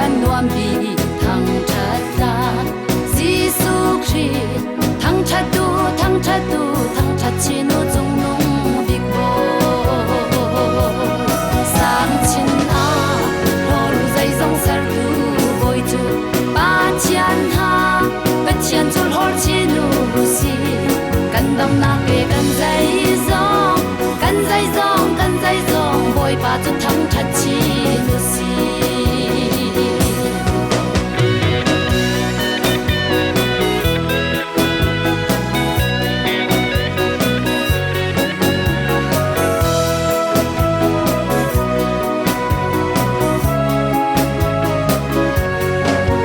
an nuam bik thangṭhat tlak Jesuh Khrih thangṭhat tu thangṭhat tu thangṭhat chin u cungnung bik bawi sang chin ah hlawru zeizong sertu bawi cu Pathian ha Pathian cu hlawr chin u si kan damnak le kan zeizong kan zeizong kan zeizong Bawipa cu thangṭhat chin u si.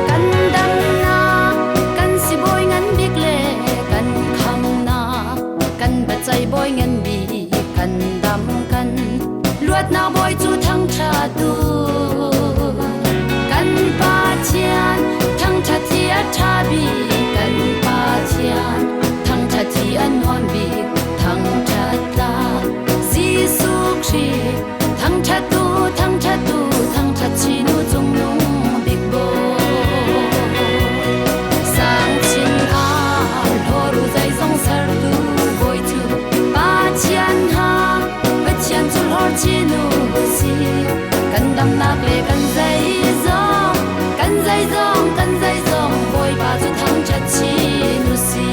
Kan damnak kan sibawi ngan bik le kan khamnak kan biaceih bawi ngan bik kan dam kan luatnak bawi cu thangṭhat u. Kan Pathian thangṭhat hi a ṭha bik kan Pathian thangṭhat hi a nuam bik thangṭhat tlak Jesuh Khrih thangṭhat u thangṭhat u thangṭhat chin u cungnung bik bawi sang chin ah hlawru zeizong sertu bawi cu Pathian ha Pathian cu hlawr chin u si kan damnak le kan zeizong kan zeizong kan zeizong Bawipa cu thangṭhat chin u si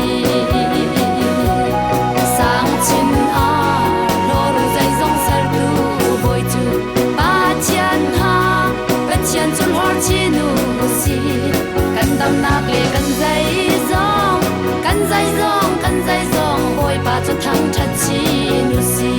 sang chin ah hlawru zeizong sertu bawi cu Pathian ha Pathian cu hlawr chin u si kan damnak le kan zeizong kan zeizong kan zeizong Bawipa cu thangṭhat chin u si.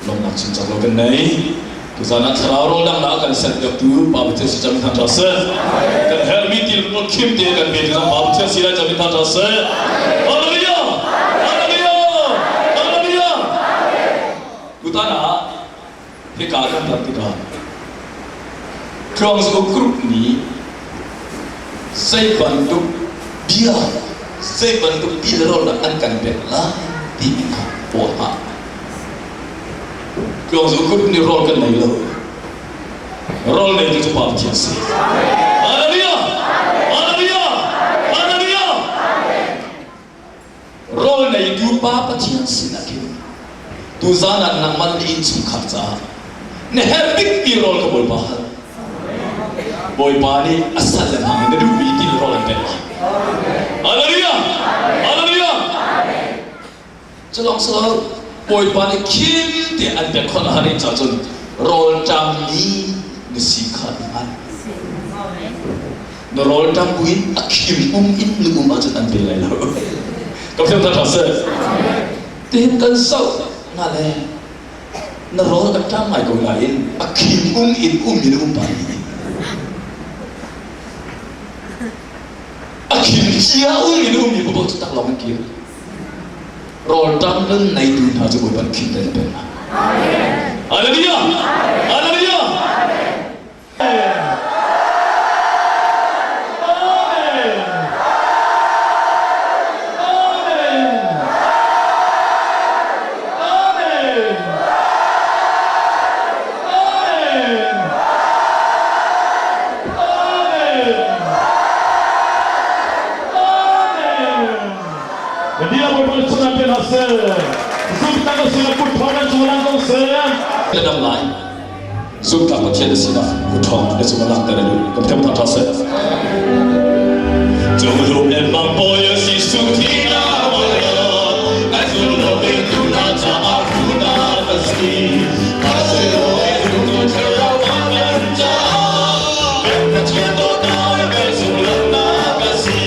Lawmhnak chimcak lo kan nei. Tuzan ah thlarau rawldangnak kan set piaktu Pa Pathian si cang thang ṭha seh. Kan herhmi til kut khim te kan pe tu Pa Pathian si lai cang thang ṭha seh. Hallelujah! Hallelujah! Hallelujah! Tutan ah hika kan rat tikah Tluangzu group nih zei bantuk bia zei bantuk ti le rawl an kan pek lai timi kha pawl hlah. Tluangzu group nih rawl kan nei lo. Rawl nei tu cu Pa Pathian si. Hallelujah! Hallelujah! Hallelujah! Rawl neitu Pa Pathian sinah khin tuzaan ah nangmah na innchungkhar caah na herh bikmi rawl ka Bawipa hal. Bawipa nih a sal le hmang in na duhmi ti rawl an pek lai. Hallelujah! Hallelujah! Culawng silo Bawipa nih khim te an pek khawh na har ca cun rawl ṭammi na si kha i hngal. Na rawl ṭam buin a khim um in na um ahcun an pe lai lo. Ka fiang ṭha seh. Tihin kan soh na le na rawl a ṭam ngai ko nain a khim um in um in um pa ni. A khim cia um in um mi paoh cu tak lawng an kir. Rawlṭam nun neitu hna cu Bawipa nih khin te na pek hna. Hallelujah! Hallelujah! Na dam lai. Zumtlak Pathian na sinak kut ṭhawng na cung a langhter a duh. Kan Pathian thangṭhat seh. Cung le mang bawi a si su thi na a zul lo tu na caah tu na ka si. Ka si lo e tu tu thlarau a kan caah Pathian dawtnak kan sunglam na ka si.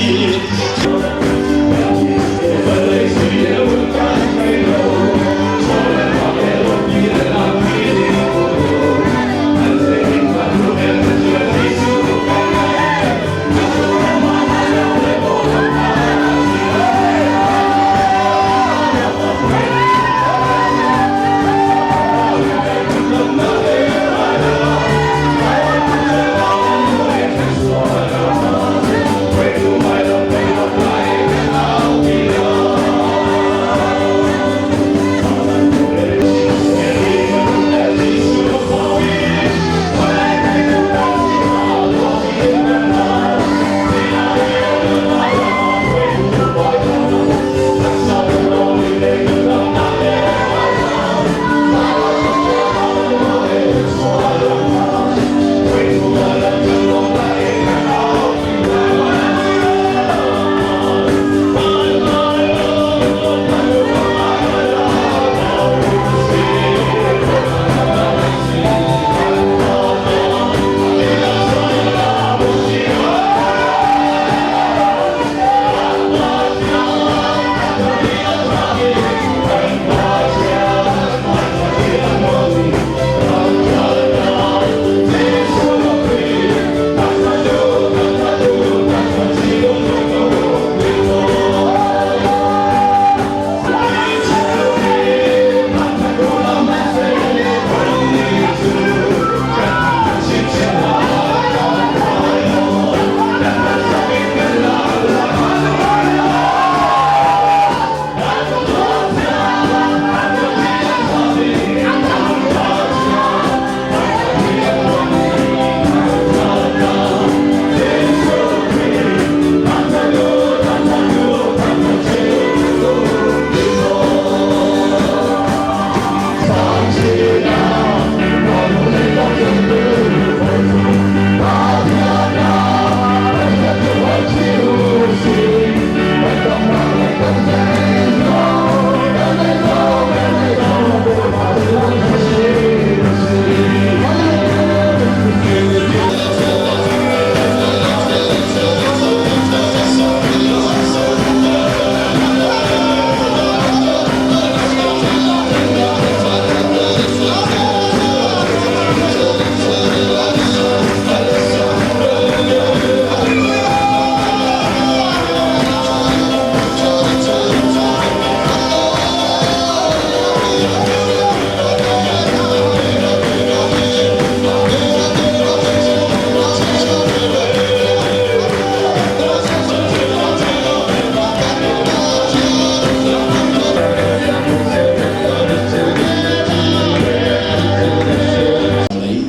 Lei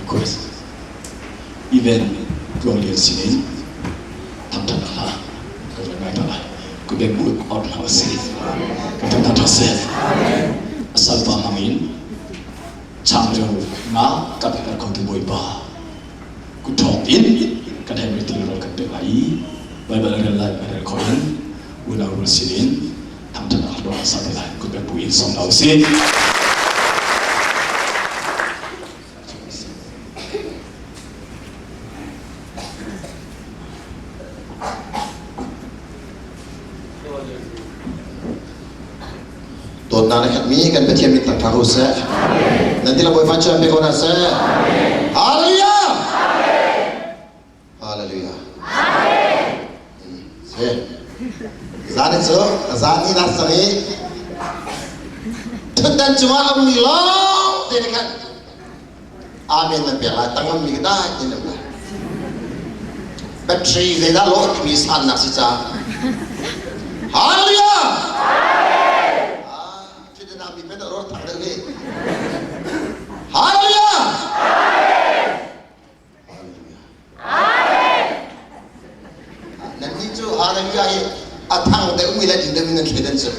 request event tluanglian sinin thangṭhat hla kan rak ngai hna lai. Kubek bu or hna usih. Kan thangṭhat hna seh. A salpa hmang in changreu nga kan her khotu Bawipa kut ṭhawng in kan hermi thil kan pek lai i Baibal rel lai rel khawh in unau rual sinin thangṭhatnak hla sa te lai kut bu in sawm hna usih. Dawtnak na khatmi kan Pathian min thangṭhat u seh. Nan ti la Bawipa cu pe ko hna seh. Hallelujah! Hallelujah. Se. Zan cu zan ni nak sang i Thutdan cungah a ummi lawng te nih khan Amen nan pek lai tangam mi ka dai ti nan lai. Battery zeidah lawh timi sannak si ca. Hallelujah! Ah, thutdan mi pen ro thang deuh hi. Hallelujah! Nannih cu Hallelujah hi a thang deuhmi le din deuhmi nan thleidan cu.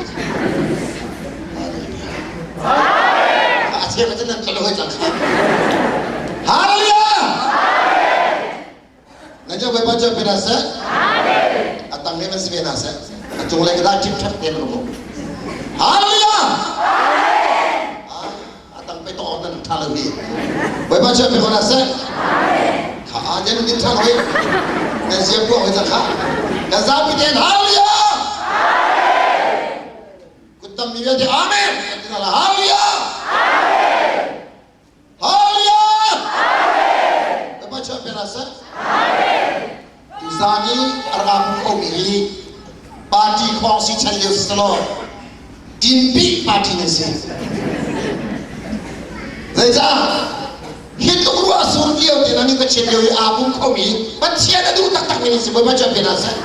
A cheu cun nan tlalo hoi cang. Hallelujah! Nan jo Bawipa cu pe na seh. A tang he man si ve na seh. A cung le ka dah ṭhip ṭhap te man um. Hallelujah! A tang pe tawng nan ṭha lo hi. Bawipa cu pe ko na seh. Kha a jan din ṭhan hoi. Nan siam ko hoi cang kha. Kan zapi ten hallelujah. Kuttam mi vialte amen. Kan ti la hallelujah. Hallelujah. Bawipa cu pe na seh. Tuzaan i a rak ko mi hi party khong si chan lio si law Tinpi party nan si. Zeicah? Hi tluk ruah sur lio te nan ka chiat lio i aa pum khomi Pathian a duh taktak mi nan si Bawipa cu pe na seh.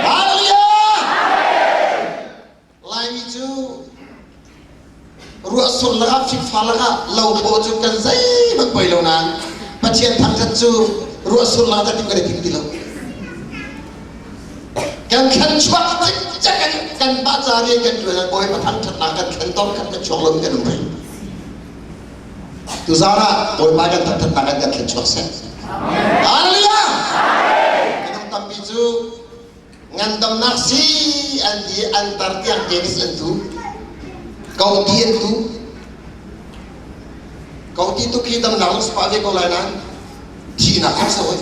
Hallelujah! Laimi cu ruahsur lakah fikfa lakah lothlawh cu kan zeihmanh poi lo nain Pathian thangṭhat cu ruahsur lakah kan tim kan i tim ti lo. Kan thlan chuak cikcek in kan mah ca rian kan ṭuan Bawipa thangṭhatnak kan thlen tawk khat kan chuak lomi kan um rih. Tuzaan ah Bawipa kan thangṭhatnak kan kan thlen chuak seh. Hallelujah! Minung tampi cu ngandamnak si an ti an tar tiang tennis an tu ko ti an tu ko ti tu khi damnak lung spa ve ko lai nan thihnak har sa hoi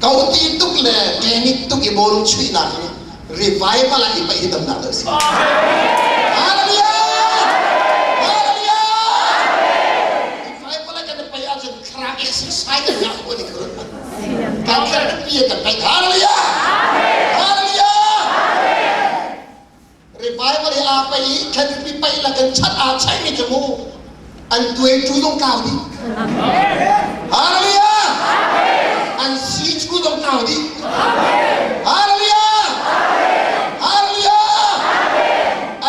ko ti tuk le tennis tuk i bawlung chuihnak hi revival ah i paih hi damnak deuh si Hallelujah! Hallelujah! Revival ah kan i paih ahcun thlarau exercise kan ngah ko ni khur kan thlarau pi kan paih hallelujah hallelujah revival hi a pai i khan pi pai la kan chat a chai mi chu mu an tuai tu dong kau di hallelujah an si chu dong kau di hallelujah hallelujah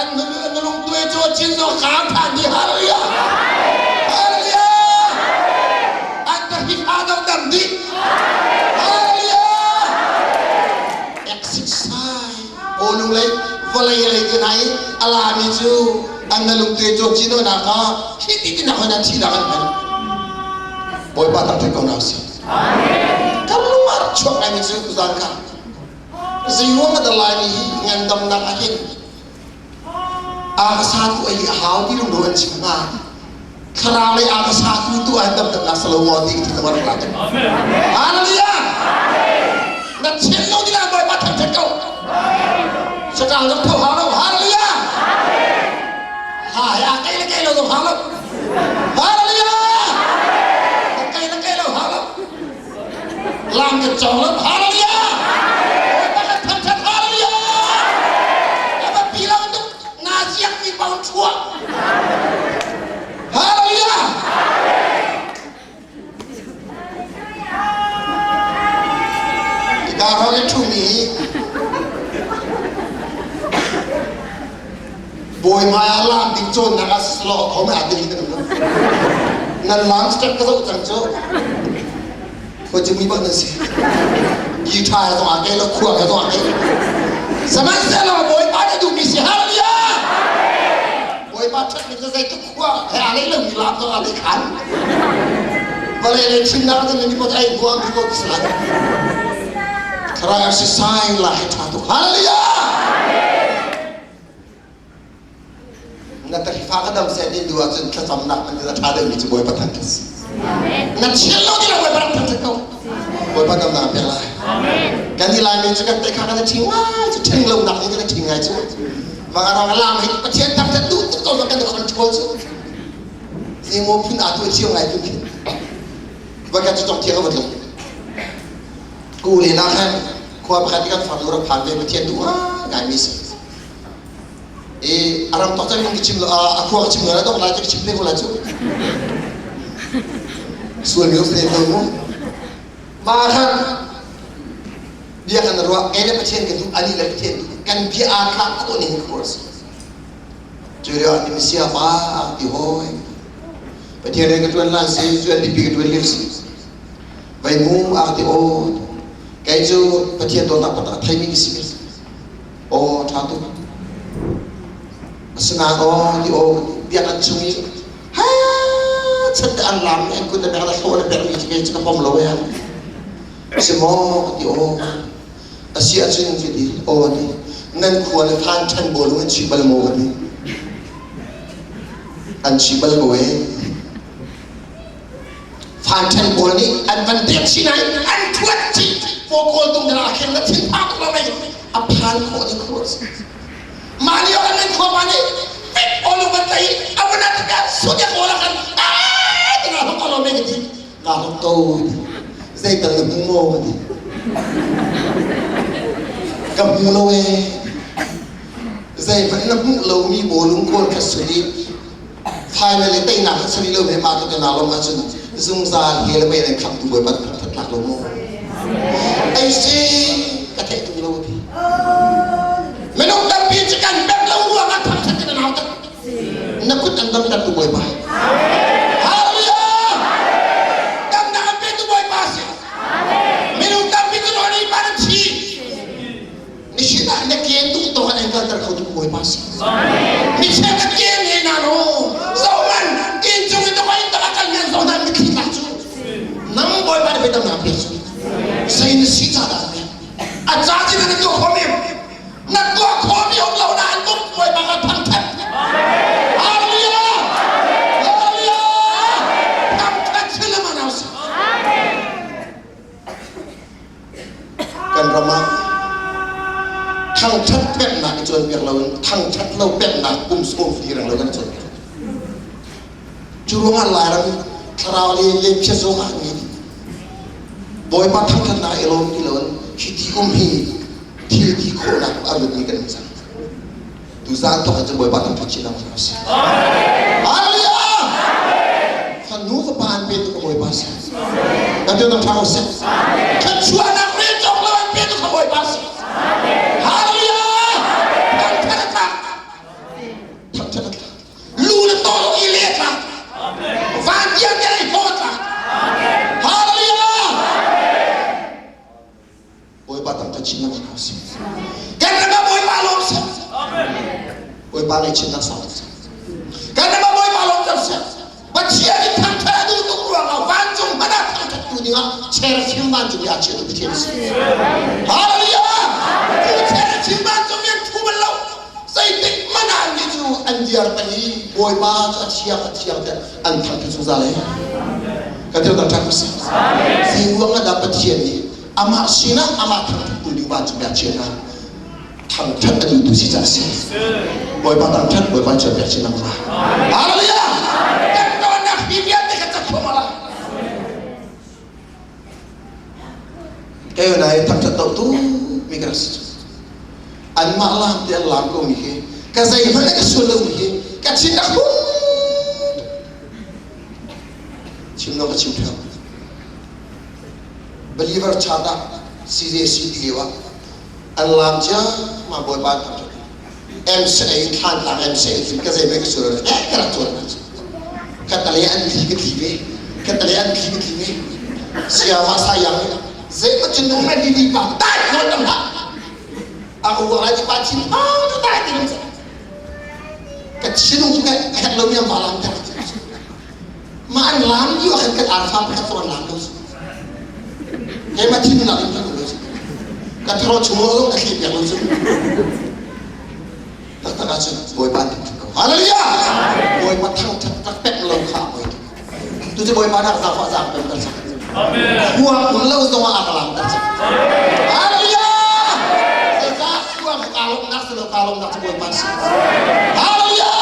an nulung tuai chu chin zo kau than di hallelujah Hallelujah! An ka dam dih. Hallelujah! Exercise. Bawlung lei vawlei lei te hna i a lami cu an na lungte cu cino na ka hi ti ti nak hon an thi nak an hman. Bawipa tak thei ko na si. Kan lung ah chuak ngai mi cu zan kha. Zeiruang ah dah Laimi hi ngandamnak ah hin Aa tu ei a hau ti lungro an chim hna. Thlarau lei aa tu tu an dam nak salo maw ti ti war la. Hallelujah! Na chin lo ding ah Bawipa thangthat ko. Sakang zong tho hau lo. Hallelujah! Ha he a kei le kei lo zong hau lo. Hallelujah! A kei le kei lo hau lo. Lam kan cawng lo. Hallelujah! Bawipa kan thangṭhat. Hallelujah! Ava pi lo tuk na ziak mi paoh chuah. Hallelujah! Ika hrawng i ṭhumi bawi hmai ah lam ding cawnnak ah siselaw a khom ah ding kan um lo. Nan lam step ka zoh cang cu. Khuacung mi bak nan si. Guitar he zong aa tel lo, khuang he zong aa tel. Sihmanhsehlaw Bawipa na duhmi si hallelujah! Bawipa ṭhat ning cu zeitluk khua he aa lei lomi lam zong aa lei khan. Vawlei lei thimnak ah cun ni pot ai huam ti ko ti si lai. Thlarau exercise la he ṭha tuk. Hallelujah! Na tarifa ka dam seh ti duh ahcun thlacamnak man a ṭha deuhmi cu Bawipa thangṭhat si. Na chiat lo ti lo Bawipa rak thangṭhat ko. Bawipa damnak pek lai. Kan i Laimi cu kan te kha kan i ṭhing ngai cu ṭhing lo nak in kan i ṭhing ngai cu. Vangarang lam hi Pathian thangṭhat duh tuk ko kan i control cu. Zeimaw phun aa tuah cio ngai tu khi. Voikhat cu tong thiang a va tlung. Ku le nak khan khua pakhat i kan farnu rak phan ve Pathian duh ngai mi si. I a ram tok cang ka chim lo a khua ka chim lo la dok lai ka chim te ko la cu. Sual mi se lo mu. Ma khan bia kan ruah kei le Pathian kan duh ani le Pathian duh kan bia aa tlak khawh ning ka ruah si. Cu lio ah Messiah pa ti hoi. Pathian rian ka ṭuan lan si, UNDP ka ṭuan lio si. Vai mu a ti aw. Kei cu Pathian dawtnak taktak a theimi ka si. Aw ṭha tuk. Asinain aw ti aw biakinn chung i ha chat te an lam an kut le bek le hlawh le bek mi cu ka pom lo e. Si maw ti aw. A si ahcun ka ti aw ti. Nan khua le phan ṭhan bawlung an chih bal maw ka ti. An chih bal ko e. Phan ṭhen pawl nih an van pek chin ai an thuat chih paw kawl tung dara khen na thin phang tuk lo mei a phan khawh ding khawh si mah lio an nan khua pa nih pek olu van tlai a van at ka sunya kawl kan a tina hok alo mei ka ti ka hok to zei tal na hmu maw ka ti ka hmu lo e zei hmanh na hmuh lomi bawlung kawl kha suri Finally teinak kha sari lo he mah tluk in aa lawmh ahcun zungzal he le mei nan khamtu Bawipa that tlak lo maw? Ei si ka theih tung lo ti. Minung tampi cu kan pek lo ruang ah thangthat in an hau tak. Na kut an dam tu Bawipa. Hallelujah! Damnak an petu Bawipa si. Minung tampi cu rawl ei pa nan thi. Nihin ah na ke duh tawk an kalter kho tu Bawipa si. Micheu ka ke ne na no. Zoman inn cung in to in tak kal men zo na mitthli tlak cu. Nang Bawipa na petam na pe cu. Sei na si ca dah ne. A ca ti na tuah kho mi. Na tuah kho mi om lo na an tuk Bawipa ka thangthat. Hallelujah! Hallelujah! Thangthat chilama na si. Kan ram ah thangṭhat peknak i cawnpiak loin thangṭhat lo peknak kum sawmli reng lo kan cawnpiak. Cu ruangah Lairam thlarau le lepchia zong ah ngei dih. Bawipa thangṭhatnak i lawm ti loin hi ti um hi thil ti khawhnak a rutmi kan um cang. Tuzaan thawk in cun Bawipa thangṭhat chin lengmang hna usih. Hallelujah! Fanu fapa an pe tu ka Bawipa si. Kan tu ṭha usih. Thluachuahnak rel cawk lo an pe tu ka Bawipa si. Hallelujah! Thangṭhat a tlak. Thangṭhat a tlak. Lu le taw i le a tlak. Van tiang tiang i hlaw a tlak. Hallelujah! Bawipa thangṭhat chin lengmang hna usih. Kan ram ah Bawipa lawm seh. Bawipa ngaihchiatnak sau seh. Kan ram ah Bawipa lawmter seh. Pathian i thangṭhat a duh tuk ruangah vancung hmanh ah thangṭhat tu dingah cherachim vancung i aa chiah tu Pathian a si. Hallelujah! Cu cherachim vancung i an thu bal lo. Zeitik hmanh ah annih cu an diar peng i Bawipa cu a thiang a thiang tiah an thangṭhat zungzal ai. Kan thil thangṭhat usih. Zei ruang ah dah Pathian nih amah sinah amah thangṭhat tu ding vancung ah chia hna thangṭhat a duhtu si caah a si Bawipa thangṭhat Bawipa chiat pek chin lengmang Hallelujah kan tawnnak hi vialte kan cat thluahmah lai kei nai thangṭhat do tu mi ka rak si anmah lam te an lam ko mi hi ka zeihmanh ka sual lo mi hi ka chin a hung chim lo ka chim theo Believer chat ah CJC ti lio ah an lam cia ma Bawipa an thangṭhat MCA Thlantlang MCA cu ka zei ka sual eh ka rak cawn ka tale an thli ka thli ve ka tale an thli ka thli ve sia ma sa yang zei ma cun nung men di pa dai nawn tam hlah a uang lai ti pa thin pa tu dai ti nung ka thinung cu ka herh lo mi ang va lam ter Mah an lam lio ah khan kan arfa pakhat zong an lam lo. Keimah thinhunnak in kan um lo. Ka tharo chung zong ka thli piak lo cu. Taktak ahcun Bawipa an thangṭhat ko. Hallelujah! Bawipa thangṭhat rak pek lo kha a poi tuk. Tu cu Bawipa nak zaangfah zaang pem ter cang. Khua um lo zong ah a ka lam ter cang. Hallelujah! Zeicah khua ka lawmhnak si lo ka lawmhnak cu Bawipa si. Hallelujah!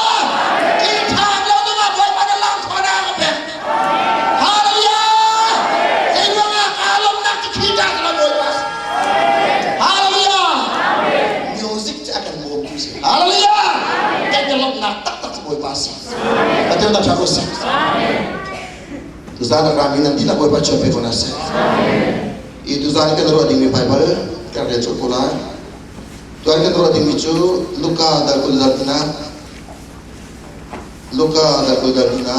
Ki ṭha lo ding ah Bawipa na lang thawnak a pek. Hallelujah! Zei ruangah kaa lawmhnak cu khi ṭha lo Bawipa si. Hallelujah! Music cu a kan bawmtu si. Hallelujah! Kan tha ko seh. Tuzan rami nan dihlak Bawipa chuan pe ko na seh. I tuzan kan ruah dingmi Bible kan rel colh ko lai. Tuan kan ruah dingmi cu Luka dal 20 dal hna Luka dal 20 dal hna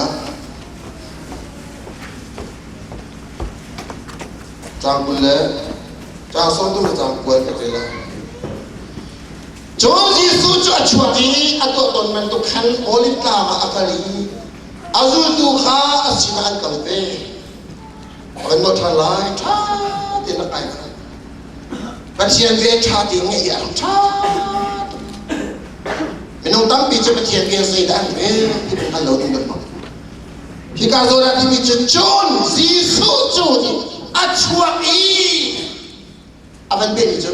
Caang 20 le caang 30 le caang 20 kan rel lai. Cun Jesuh cu a chuak i a tuah tawn bantuk khan Oliv tlang ah a kal i a zultu kha a sinah an kal ve. A kan tuah ṭhan lai, ṭha tein rak ngai hna. Pathian bia ṭha tein ngaih hi a rak ṭha tuk. Minung tampi cu Pathian bia zeidah an rel ti kan hngal lo ding kan hmang. Hika zawn ah timi cu cun Jesuh cu a chuak i a van pehmi cu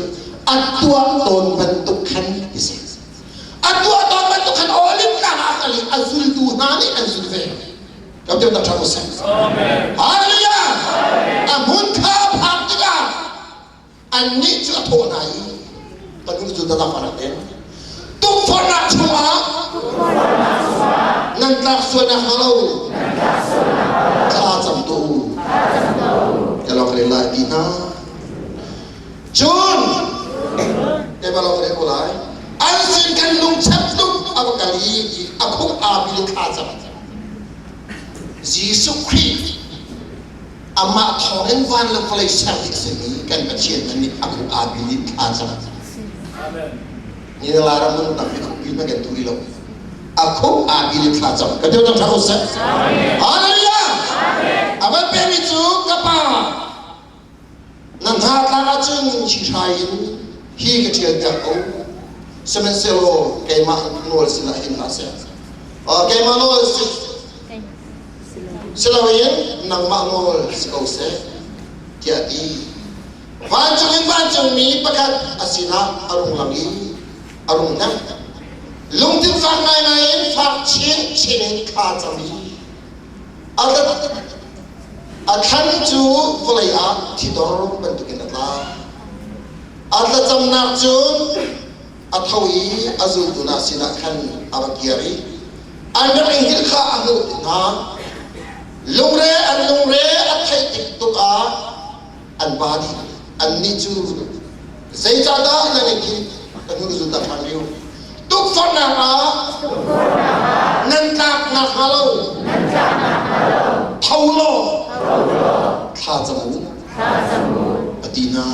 a tuah tawn bantuk khan ti si. A tuah tawn bantuk khan Oliv tlang ah a kal i a zultu hna nih an zul ve. Kan tiang tak ṭha ko seh. Hallelujah! A hmun kha a phak tikah annih cu a thawh hna i kan nu cu tatak fanak in tukforhnak chungah nan tlak sual nakhnga lo thla cam tuah u ka lawng rel lai ti hna cun keimah lawng rel ko lai an sin kan lungchep tuk a va kal i a khuk aa bil thla cam Jesuh Khrih Amah thawngin van le vawlei ser ding a simi kan Pathian hmanh nih a khuk aa bil in thla cam. Ni na Lairam mun tampi khuk bil hmanh kan tu rih lo. A khuk aa bil in thla cam. Kan teu tha ko seh. Hallelujah! A van pemi cu ka pa na hna tlak ahcun hri in hi ka ṭhial piak ko. Sihmanhsehlaw keimah nawl sinah hin hlah seh. Keimah nawl si Siloin nangmah nawl si ko seh, tiah a ti. Vancung in vancungmi pakhat a sinah a rung lang i a rung hnemh. Lungthin fak ngaingai in fak chinchin in thla cam i a thlan cu vawlei ah thidor bantukin a tla. A thlacamnak cun a tho i a zultu hna sinah khan a va kir i an rak i hngilh kha a hmuh hna. Lungre an lungre a theih tik tuk ah an ba dih. Annih cu zeicahdah nan i hngilh? Ka hnu zul ta ṭhan rih u. Tukforhnak ah nan tlak nakhnga lo tho law thla cam u a ti hna.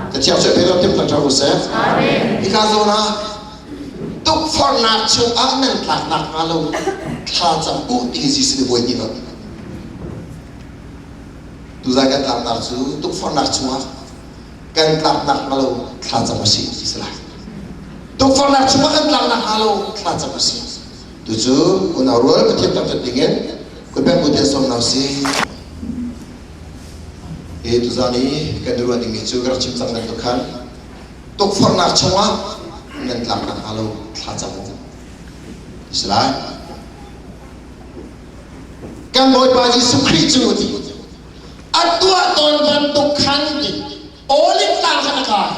Cathiang cu pe tim kan ṭha u seh. Hika zawn ah tukforhnak chungah nan tlak nakhnga lo thla cam u ti Jesuh nih bawi ti lo. Tuzai kan tlaknak cu tukforhnak chungah kan tlak nakhnga lo thla cam u sih ti si lai. Tukforhnak chungah kan tlak nakhnga lo thla cam u sih. Tucu unau rual Pathian thangṭhat dingin kutpek bu te sawm hna u sih. Hi tuzan i kan i ruah dingmi cu ka rak chim cang bantuk khan tukforhnak chungah nan tlak nakhnga lo thla cam u ti si lai. Kan Bawipa Jesuh Khrih cu ti a tuah tawn bantuk khan ti Olive tlang khan a kai.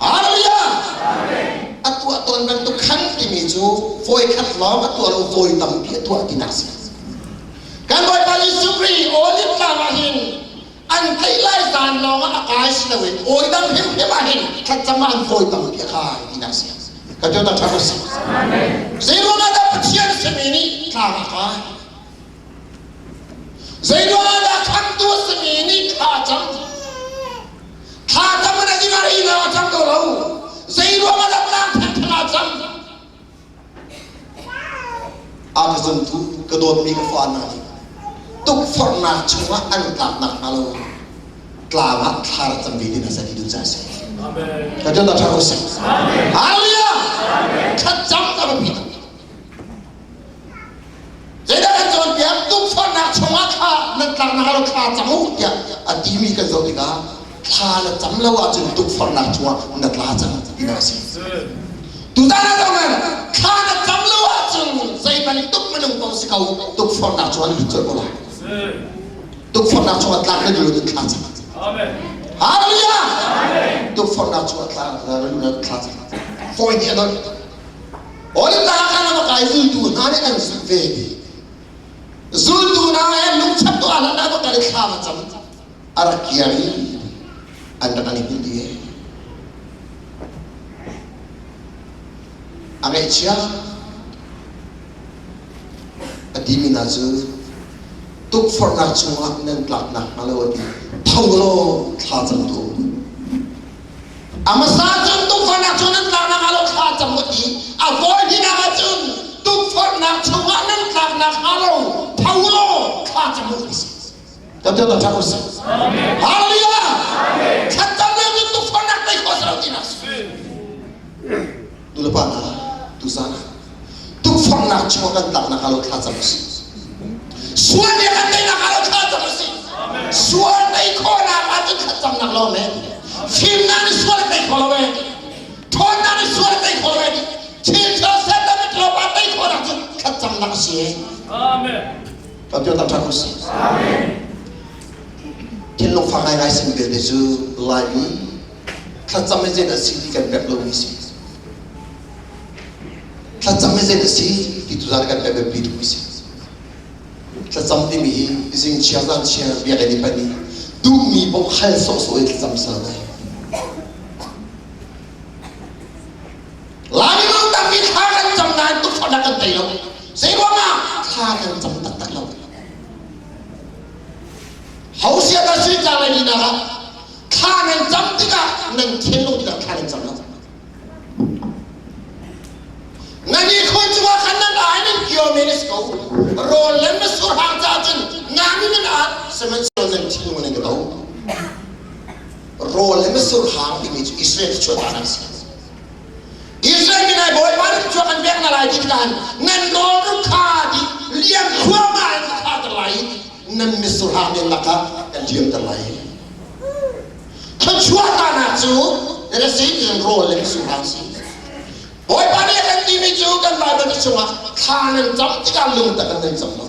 Hallelujah! A tuah tawn bantuk khan timi cu voikhat lawng a tuah lo voi tampi a tuah tinak si. Kan Bawipa Jesuh Khrih Olive tlang ah hin an tlaih lai zan lawng ah a kai si loin oi dang hrimhrim ah hin thlacam ah an voi tampi a kai tinak si. Ka tio tak ṭha si. Zeiruang ah dah Pathian simi nih tlang a kai? Zeiruang ah dah khamtu a simi nih thla a cam? Thla cam in a ding ah inn ah a cam ko lo. Zeiruang ah dah tlang thengtheng ah a cam? A ka zumtu ka dawtmi ka fa hna nih tukforhnak chungah an tlak nakhnga lo tlang ah thla rak cam ve ding a si duh caah a si. Ka ṭan ṭha ko seh. Hallelujah! Thlacam a biapi tuk. Zeidah kan cawnpiak? Tukforhnak chungah thla nan tlaknak lo thla cam u tiah a timi kan zoh tikah thla na cam lo ahcun tukforhnak chungah na tla cang tinak a si. Tutan ah zohhmanh thla na cam lo ahcun zei bantuk minung paoh si ko tukforhnak chungah na lut colh ko lai. Tukforhnak chungah tlak na duh lo thla cam. Hallelujah! Tukforhnak chungah tla na thla cam. Fawi nih a dolh. Olive tlang ah khan a va kai zultu hna nih an zulh ve ti. Zultu hna he lungchap tu ah hlan ah va kal i thla va cam a rak kir i an rak an i hmuh dih. A ngaihchia a timi hna cu tukforhnak chungah nan tlak nakhnga lo a ti. Tho law thla cam tuah u. A hmasa cun tukforhnak chung nan tlak nakhnga lo thla cam u ti. A vawi hnihnak ah cun tukforhnak chungah nan tlak nakhnga lo tho law thla cam u ti si. Kan tuah ṭha u sih. Hallelujah! Thlacam lo cun tukforhnak tei khawh si lo tinak si. Nulepa hna, tuzan ah tukforhnak chungah kan tlak nakhnga lo thla cam u sih. Sual nih kan tei nakhnga lo thla cam u sih. Sual tei khawhnak ahcun thlacamnak lo men. Fimnak nih sual a tei kho lo e. Ṭhawnnak nih sual a tei kho lo e. Thil ṭha Satan nih tlawmpa tei khawhnak cu thlacamnak a si e. Amen. Kan tuah tak ṭhan u sih. Thinlung fak ngaingai simi vialte cu Laimi thlacam hi zeidah a si ti kan pek lomi si. Thlacam hi zeidah a si ti tuzaan kan pek biapi tukmi si. Thlacam timi hi zing chia zan chia biakinn i pan i duhmi paoh hal sawhsawh i thlacam ser lai. Laimi minung tampi thla kan cam nain tukforhnak kan tei lo. Zei ruangah thla kan cam taktak lo. Hausia ka si ca lai ni nak ah thla nan cam tikah nan thinlung tikah thla nan cam lo. Nan i khun cungah khan nan ai nan kio men a si ko. Rawl le mitsur hang ca cun nami nan at sihmanhsehlaw nan thinlung nan ka do. Rawl le mitsur hang timi cu Israel chuah a si. Israel mi nai Bawipa nih chuak an pek na lai ti tikah nan rawl ru kha ti liam thluahmah in kha ter lai nan mitsur hang men lakah kan liam ter lai. Thluachuah tahnak cu resi rawl le mitsur hang si. Bawipa nih a kan timi cu kan Baibal chungah thla nan cam tikah lungtak in nan cam lo.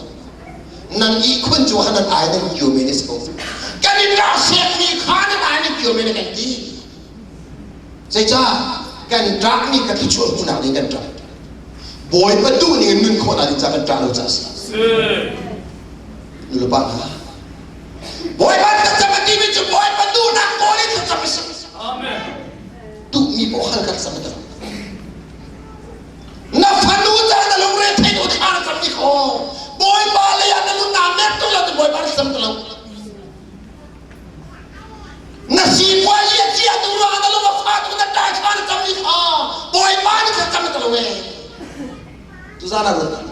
Nan ihkhun cu nan ai nan kio men a si ko. Kan i ṭahsiakmi kha nan ai nan kio men a kan ti. Zeicah kan ṭahmi kha thluachuah hmuhnak ding kan ṭah. Bawipa duh ning in nun khawhnak ding caah kan ṭah lo caah a si. Nulepa hna, Bawipa thlacam a timi cu Bawipa duhnak kawl in thlacam a si. Duhmi paoh hal kan sam a Na fanu ca na lungre thei tu thla na cam ni kho. Bawipa lei ah na nun naa mer tuk lo ti Bawipa na cam lo. Na sipuai a chia tu ruang na lung a fa tu na ṭai thla na cam ni kha Bawipa nih thlacam ta lo e. Tuzan ah ruat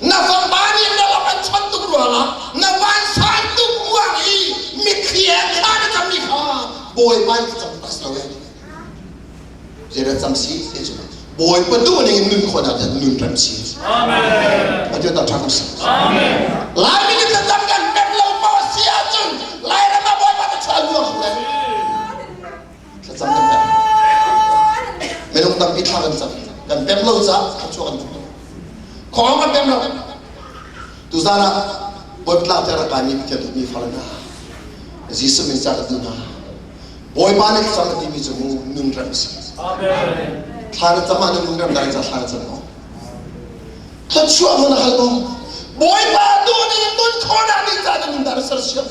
na fapa nih na lam an chon tuk ruangah na vansan tuk ruang i mitthli he thla na cammi kha Bawipa nih cam tak si lo e. Zeidah cam si ti cu Bawipa duh ning in nun khawhnak cu nun rem si. Amen. Atu ta ṭha ko si. Amen. Laimi nih thlacam kan pek lo paoh si ahcun Lairam ah Bawipa ta chuah luang ko lai. Thlacam kan pek. Minung tampi thla kan cam. Kan pem lo caah thluachuah kan hmu lo. Khawng kan pem lo. Tuzan ah Bawipa tlang te rak kaimi Pathian duhmi fale hna. Jesuh min ca ka duh hna. Bawipa nih thlacam a timi cu mu nun rem a si. Amen. Thla na cam ah na nun rem dai ca thla na cam maw? Thluachuah maw na hal maw? Bawipa duh ning nun khawhnak ding ca na nun dah na sersiam.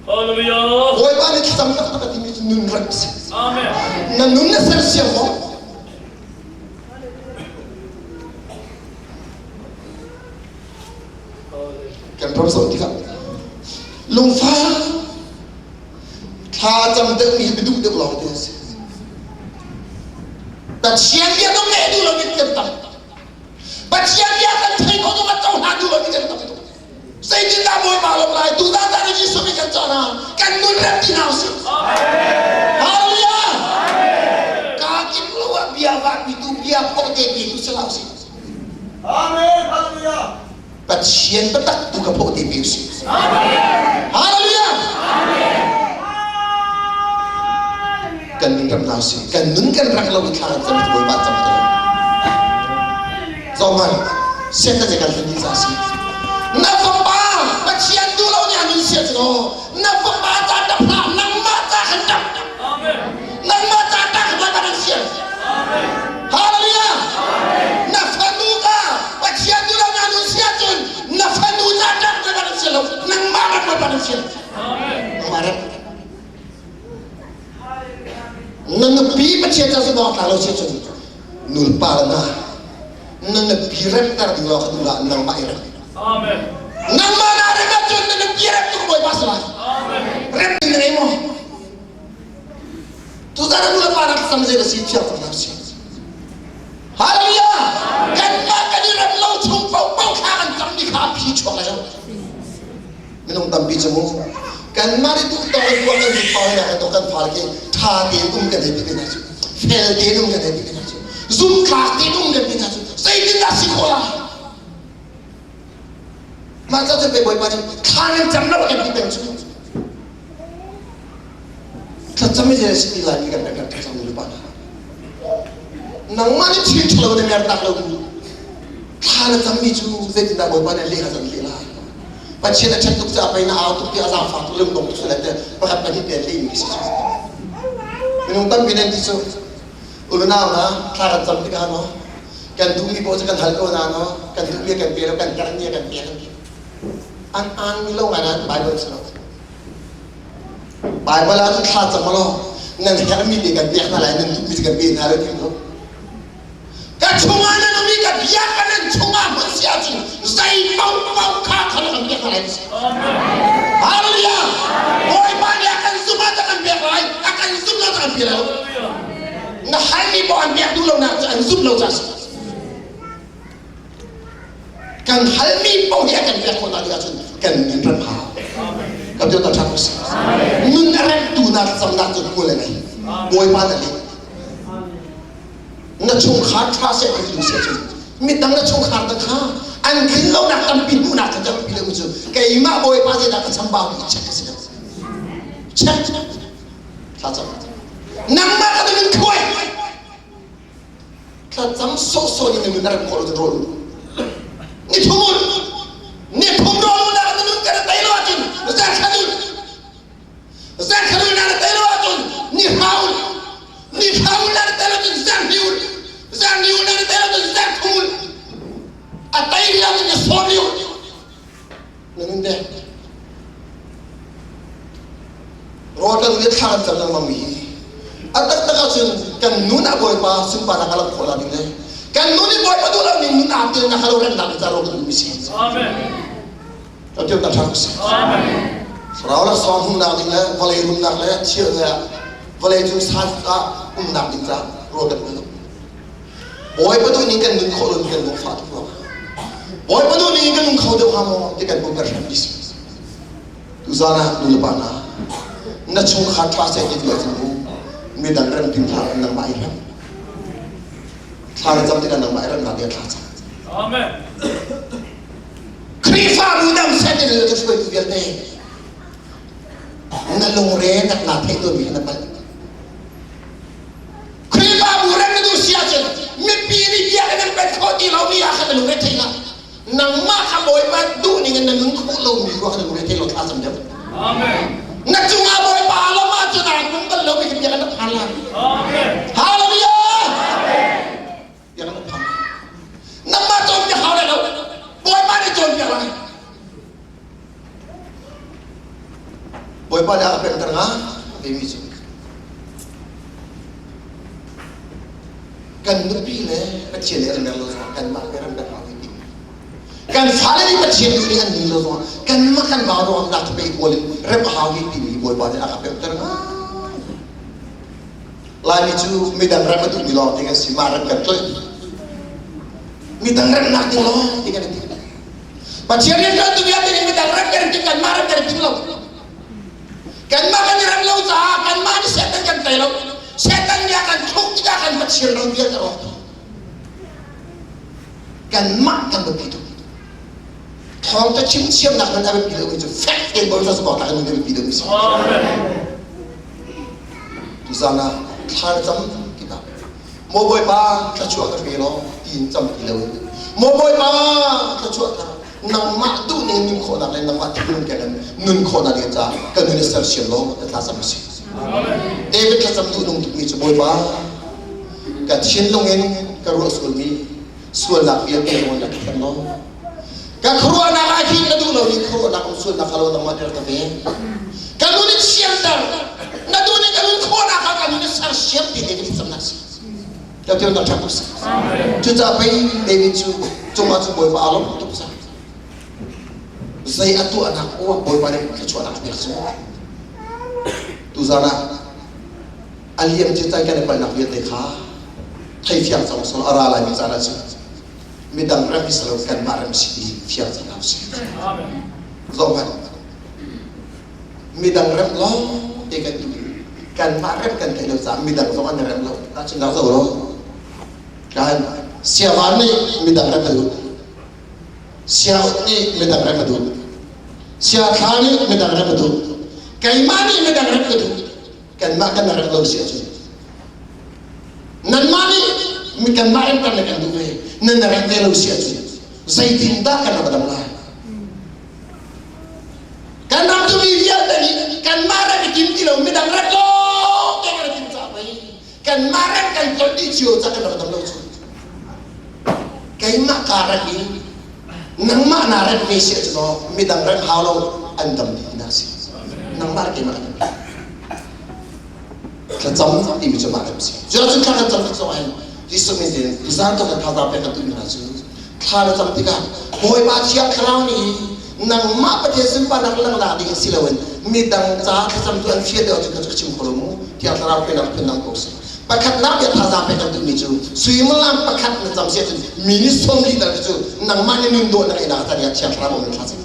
Hallelujah. Bawipa nih thlacam taktak a timi cu nun rem a si. Amen. Na nun na sersiam maw? Kan ram zoh tikah lungfak thla cam deuhmi hi biaduh deuh lawng te a si. Pathian bia dong ngeih duh lomi kan tam. Pathian bia kan thei ko zong a cohlan duh lomi kan tam tuk. Zeitindah Bawipa lawm lai? Tuzan caan i Jesuh nih kan cawh hna. Kan nun rem ti hna usih. Hallelujah! Kaa kim lo ah bia vahpi tu bia phote pi tu si hlah usih. Amen. Hallelujah. Pathian biatak tu ka phote pi usih. Hallelujah! Kan nun ram hna usih. Kan nun kan rak lo i thla kan cam Bawipa cam te lo. Zohman, Satan kan hlen ding ca si. Na fapa Pathian duh lo nih a nun sia cu na fapa ca tap hlah nangmah ca khan tap. Amen. Nangmah ca ta khan Bawipa nan sian. Amen. Hallelujah. kan sian. Nangmah rem. Na nupi Pathian ca zumh awk tlak lo si cun nulpa le na na nupi remter ding law kha duh lah nangmah i rem. Amen. Nangmah na rem ahcun na nupi rem tuk Bawipa si lai. Amen. Rem ding na ngei maw? Tuzan ah nulepa nak sam zei na si thiang tak si. Hallelujah! Kanmah kan i rem lo chung paohpaoh thla kan cam mi kha a phi chuak lai lo. Minung tampi cu mu kanmah nih duh tawk in tuah kan duh pau in kan kan fale khi tha tein um kan hei ti hna cu fel tein um kan hei ti hna cu zumtlak tein um kan ti hna cu zeitindah si khawh lai mah ca cu pe bawipa nih thla nan cam lo kan ti peng cu thlacam i zei si ti lai mi kan kan thlacam nu pa nangmah nih thil ṭhalo na mer tak lo thla na cammi cu zeitindah bawipa nih leh a zan leh lai Pathian a ṭhat tuk caah pei na au tuk ti a zaangfak tuk lungdong tuk sule te pakhat pahnih te lehmi si cu minung tampi nan ti cu ulunau na thla kan cam tikah no kan duhmi paoh cu kan hal ko na no kan duhmi kan pe lo kan herhmi kan pe kan ti an aan mi lo ngai nan Bible si lo Bible ah cun thla cam law nan herhmi te kan pek hna lai nan duhmi kan pe hna lai ti lo Ka chungah nan um i ka bia ka nan chungah hmun si ahcun zei paohpaoh kha kha na kan pek hna lai. Hallelujah! Bawipa nih a kan zumh ah kan pek lai, a kan zumh lo kan pe lo. Na halmi paoh an pek duh lonak cu an zumh lo caah si. Kan halmi paoh hi a kan pek khawh hna ding ahcun kan nun rem hau. Kan Dios ta ṭha ko seh. Nun a remtu na camnak cu hmual a ngei. Bawipa na leh. Na chungkhar ṭha seh ti duh seh cun midang na chungkhar te kha an tlin lonak tampi hmuhnak kha tampi le cu keimah Bawipa zeidah ka chambau ti check ka si lo. Check. Thlacam. Nangmah ka nun khuai. Thlacam sawhsawh in na nun na rem khawh lo cun rawl ni thum ul ni thum rawl ul na nun ka tei lo ahcun zarkhat ul zarkhat ul na tei lo ahcun ni hra ul ni hra ul na tei lo cun zarhni ul zarhni ul na tei lo cun zarthum ul a tei lo cun ni sawm ul na nun dek rawl kan le thla kan cam lengmang mi hi a taktak ahcun kan nun ah Bawipa sunparnak a lam khawh la ding le kan nun i Bawipa duh lo ning nun aa tel na halo remnak ca ro kan duh mi si. Amen. Kan tiam ta ṭha si. Amen. Thlarau le sawng humnak ding le vawlei rumnak le thil le vawlei cung san ah umnak ding ca rawl kan duh. Bawipa duh ning kan nun khawh lo kan lung fah tuk ruang. Bawipa duh ning kan nung kho deuh hnga maw ti kan pum kan hrem mi si. Tuzan ah nu le pa hna na chungkhar ṭha seh ti duh ahcun mu midang rem tim hlah nangmah i rem. Thla na cam tikah nangmah i remnak ding thla cam. Amen. Khrihfabu dang set in le hruaitu vialte na lungre nak naa theih tawnmi kha na palh. Khrihfabu rem na duh si ahcun mipi nih bia kan in pet khawh ti lomi ah khan na lungre theih hlah. Nangmah kha Bawipa duh ning in na nun khawh lomi ruang na lungre theih lo thla cam deuh. Amen. Na cungah Bawipa lam ahcun aa nung bal lomi khi bia kan phan lai. Amen. Hallelujah! Bia kan phan. Nangmah cawnpiak hau lai lo. Bawipa nih cawnpiak lai. Bawipa nih a ka pemter nga timi cu kan nupi le Pathian nih an rem lo zongah kanmah le rem kan hau ti kan fale nih Pathian duh nih an ning lo zongah kanmah kan vau ruangah nak pe kawl in rem a hau timi Bawipa nih a ka pemter nga Laimi cu midang rem a duhmi lawng ti kan si mah rem kan tlolh midang remnak ding lawng ti kan i ti Pathian rian ṭuan tu vialte nih midang rem kan i kanmah rem kan i tim lo. Kanmah kan i rem lo caah kanmah nih Satan kan tei lo. Satan nih a kan thluk tikah kan Pathian ram vialte rawk. Kanmah kan biapi tuk. Thawngṭha chim thiamnak nan a biapi lomi cu fek tein Bawipa sabawk tak in nan biapi deuhmi si. Tuzan ah thla na cam tikah Maw Bawipa thluachuah ka pe law tiin cam ti loin Maw Bawipa thluachuah ka nangmah duh ning nun khawhnak le nangmah thinlung keng in nun khawhnak ding caah ka nun i sersiam law ka thlacam a si. David thlacam duh nung tukmi cu Bawipa ka thinlung in ka ruah sualmi sualnak vialte zong na ka thiam law ka khuaruahnak ah hin na duh lomi khuaruahnak um sualnak kha. ka lo nangmah nih rak ka veng. Ka nun in siamter. Na nun in ka nun khawhnak kha ka nun in sersiam ti David thlacamnak si. Ka tiang dah ṭha tuk si. Cucaah pei David cu cungah cu Bawipa aa lawm tuk cang. Zei a tuahnak poah Bawipa nih thluachuahnak a pek cu. Tuzan ah a liam ci caan kan i palhnak vialte kha thei fiang cang usih a ra laimi caan ah cun midang rem si lo kanmah rem si ti fiang cang hna usih. Zoh hmanh. Midang rem lawng te kan duh i kanmah rem kan theih lo caah midang zong an i rem lo. Tahchunhnak zoh law kan siavan nih midang rem a duh. Siaut nih midang rem a duh. Siathla nih midang rem a duh. Keimah nih midang rem ka duh. Kanmah kan rem lo si ahcun nanmah nih kanmah rem kan kan duh ve. Nan rem ve lo si ahcun zeitindah kan rak dam lai? Kan ram tu mi vialte nih kanmah rem i tim ti lo midang rem lawng te kan i tim caah pei kanmah rem kan tlolh dih cio ca kan rak dam lo cu. Keimah kaa rem i nangmah naa rem ve si ahcun aw midang rem hau lo an dam dih tinak si. Nangmah le keimah kan dam dih. Thlacam timi cu mah rem si. Cu ahcun thla kan cam tik zong ahhin Jesuh min in tuzaan tu kan thazaang pek kan duhmi hna cu thla na cam tikah Bawipa Thiang Thlarau nih nangmah Pathian sunparnak langhnak ding si loin midang ca thlacam tu an fial deuh ahcun ka chim kho lo mu Thiang Thlarau penak phundang ko seh. Pakhatnak bia thazaang pek kan duhmi cu suimilam pakhat na cam si ahcun minute 40 tal cu nangmah nih nun dawh na ngeihnak ca dingah Thiang Thlarau in thla cam.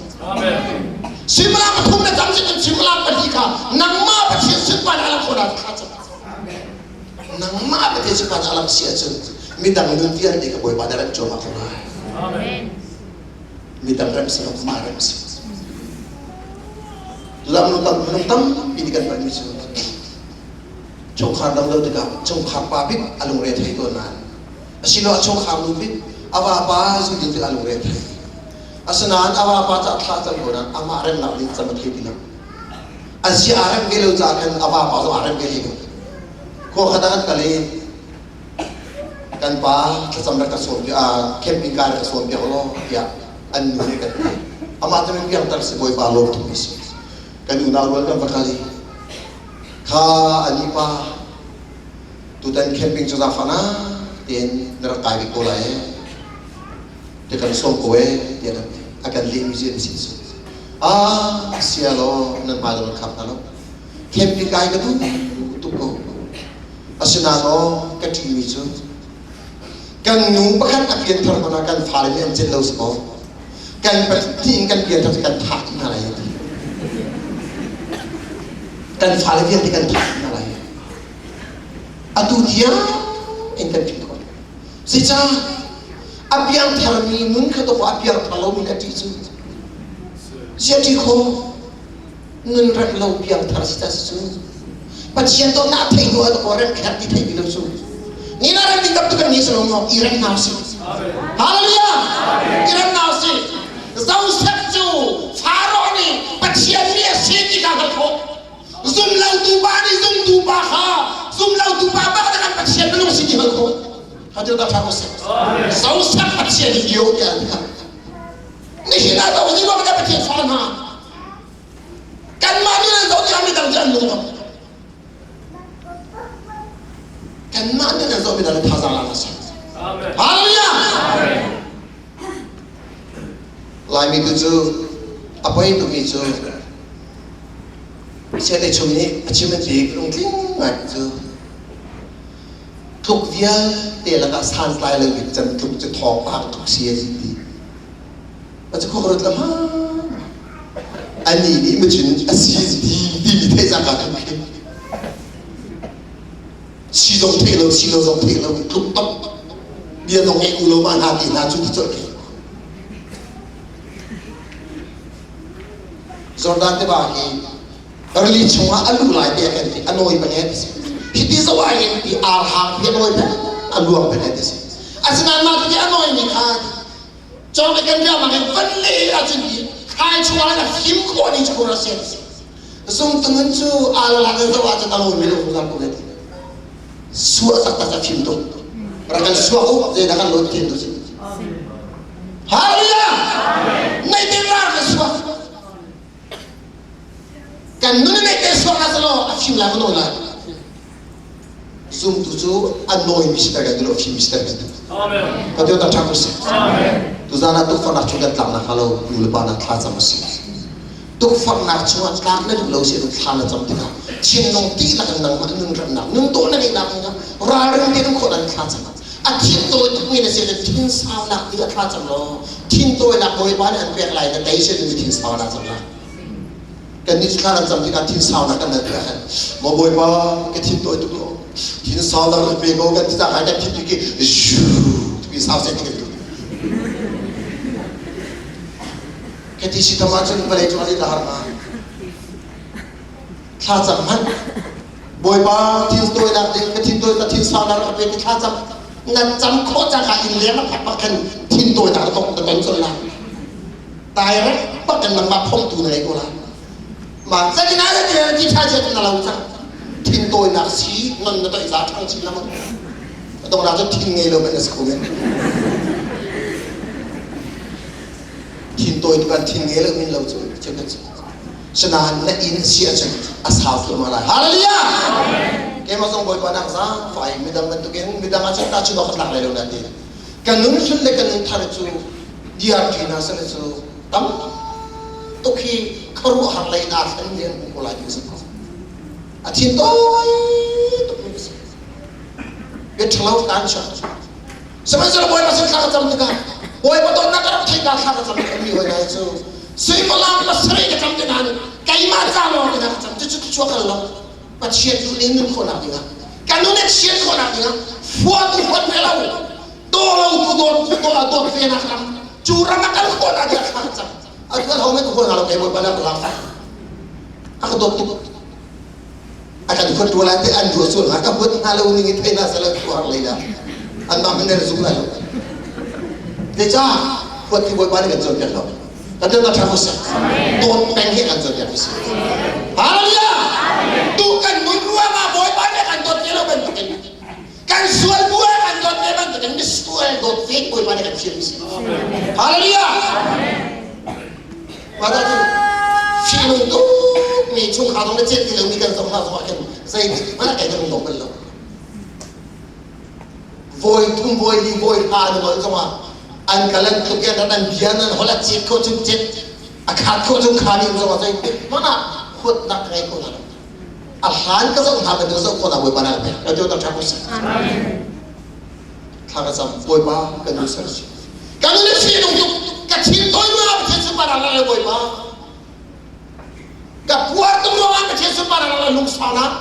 Suimilam pathum na cam si ahcun suimilam pahnih kha nangmah Pathian sunparnak a lang khawh nak thla cam. Nangmah Pathian sunparnak a lang si ahcun midang nun vialte ka Bawipa na remh cuahmah ko lai. Midang remh si lo mah remh si. Lam minung tampi nih kan palhmi cu Chungkhar dam lo tikah chungkhar pa bik a lungre thei tawn nain asiloah chungkhar nu bik a vapa zu din tikah a lungre thei. Asinain a vapa caah thla cam ko nain amah remnak ding cam a thei ti lo. A zia aa rem ve lo caah khan a vapa zong aa rem ve hlei lo. Khua khat ah kan kal i kan pa thlacam rak ka sawm piak, camping kai rak ka sawm piak law tiah an nu nih kan ti. Amah cu min piangtar si Bawipa lawm tukmi si. Kan unau rual kan va kal i Kha a nih pa tutan camping cu zaangfah na tein na rak kai bik ko lai ee. Ti kan sawm ko ee tiah kan ti. A kan lehmi cu an si cu. Ah sia law nan hmai nan khap hna lo. Camping kai ka duh tuk ko. Asinain aw ka ṭihmi cu kan nu pakhat a pianthar hmanh ah kan fale nih an celh lo si kaw kan pahnih in kan pianthar cu kan thah dih hna lai ti. Kan fale vialte kan thah dih hna lai. Atu tiang in kan ṭih khawh. Zeicah a piangtharmi nun kha dawh a piangthar lomi a ṭih cu. Ziah ṭih khawh? Nun rem lo piangthar si ta si cu. Pathian dawtnak a theih hnu ah dawh rem kher ti theih ti lo cu. Ni na rem ding tam tu kan ni si lo maw? I rem hna usih. Hallelujah! I rem hna usih. Joseph cu Faraoh nih Pathian mi a si ti kha hngalh khawh. Zumlotu pa nih zumtu pa kha zumlotu pa bak na kan Pathian minung si ti hngalh khawh. Kha til dah ṭha ko seh. Joseph Pathian hi dio tiah an ti kha. Nihin ah zoh ni ruang Pathian fa hna. Kanmah nih nan zoh tikah midang cu an lung dong. Kanmah nih nan zoh midang thazaang la seh. Hallelujah! Laimi tu cu a poi tukmi cu Siate chung nih a chim an ti lungtling ngai cu tluk vialte lakah santlai lo bik cem tluk cu thawngpang tluk si a ti. A cu khua ka ruat lama. Anih nih macun a si ti timi theih cangka kan khi. Si zong theih lo, si lo zong theih lo, tluk top bia zong ngeih u lo ma hna ti hna cu ti colh khi. Jordan tiva hi rili chungah a luh lai te kan ti a nawi peng ti si. Hi ti zo ah hin ti ar hang hi a nawi peng a luang peng ti si. Asinain mah ti a nawi mi kha cawng kan bia mang in van le ahcun ti khai chungah a fim khawh ni cu a si. Zung tung cu al la kan zo ahcun a lawi mi lo zungzal ko ti. Suah taktak a fim tuk. Rak kan suah u zeidah kan lawi thiam tu si. Hallelujah! Nei te rar ka suah. lai maw nawi lai? Zumtu cu a nawimi siter kan duh lo, fimmi siter kan duh. Amen. Ka ta ṭha ko seh. Amen. Tuzan ah tukforhnak chung kan tlak nakhnga lo nu le pa na thla cam a si. Tukforhnak chungah tlak na duh lo si thla na cam tikah thinlung dihlak in nangmah nun remnak nun dawh na ngeihnak dingah ralring tein khawh nan thla cam. A thin tawi tukmi na si thin saunak ding a thla cam law thin tawinak Bawipa nih an pek lai na tei si mi thin saunak cam lai. Kan nih thla kan cam tikah thin saunak kan nal tikah khan maw Bawipa ka thin tawi tuk lo thin saunak na pe ko kan ti cang kan thin tu ki zhu ti sau sen ti kan tu. Ka ti si tam ahcun vawlei cung ah har ma. Thla cam hmanh Bawipa thin tawinak ding ka thin tawi ka thin saunak ka pe ti thla cam na cam khawh cangka inn leng a phak bak khan thin tawinak na tong na ton colh lai. Direct bak in nangmah phongtu na ngei ko lai. Ma zan ina na ti ti tha chia na lo cang. Thin tawinak si non na toih za thang chin lamang. Dong na cu thin ngei lo men na si kho men. Thin tawi tu kan thin ngei lo min lo cu cheu kan si. Sinain na inn si ahcun a sau thluahmah lai. Hallelujah! Keimah zong Bawipa nak zaang fai midang bantukin midang ah cun ta cu ka tlak lai lo na ti. Ka nun hlun le ka nun thar cu DRT hna sal cu tam tuk hi khuaruahhar lei aa thlen mi an hmu ko lai ti si. A thin tawi tuk mi si. Bia ṭhalo kan chuak. Sihmanhsehlaw Bawipa sin thla ka cam tikah Bawipa dawtnak ka rak theih ka thla ka cam tikah mi hoi nai cu suimilam pasarih ka cam ti nain keimah ca lawng in ka cam cucu chuak kal lo Pathian duh ning nun khawhnak dingah ka nun a chiat khawhnak dingah fua tu huat ve lo daw lo tu dawt tu daw dawt ve nak ram cu ram a kal khawhnak dingah thla ka cam atu an ho men ka huat hna lo kei Bawipa na ka lak a ka dawt tuk a kan huat rua lai te an ruah sual hnga ka huat hna lo ning i thei hna seh tuar lei dah anmah hmanh nan zum lai lo zeicah huat hi Bawipa nih kan cawnpiak lo kan tuan ṭha ko seh dawt peng hi kan cawnpiak ko seh Hallelujah tu kan nun ruangah Bawipa nih kan dawt ve lo bantukin kan sual bu ah kan dawt ve bantukin misual dawt ve Bawipa nih kan fial mi si Hallelujah Mah cu fihnung tukmi chungkhar zong na celh ti lomi kan zong hna zong ah khin zeitik hmanh ah kai kan lung bal lo. Vawi thum, vawi li, vawi hra na nolh zong ah an kal an tluk i an bia nan holh a cit khawh chung cit, a khat khawh chung kha ning zong ah zeitik hmanh ah huatnak ka ngei kho hna lo. A hlan ka zoh hna bantuk zoh khawh na Bawipa na ka pek. Ka tu ṭha ko seh. Thla ka cam Bawipa kan nu ser si. Kan nu fihnung tuk ka thin tawi ruangah Pathian sunparnak la Bawipa. Ka puar tuk ruangah Pathian sunparnak la lungsaunak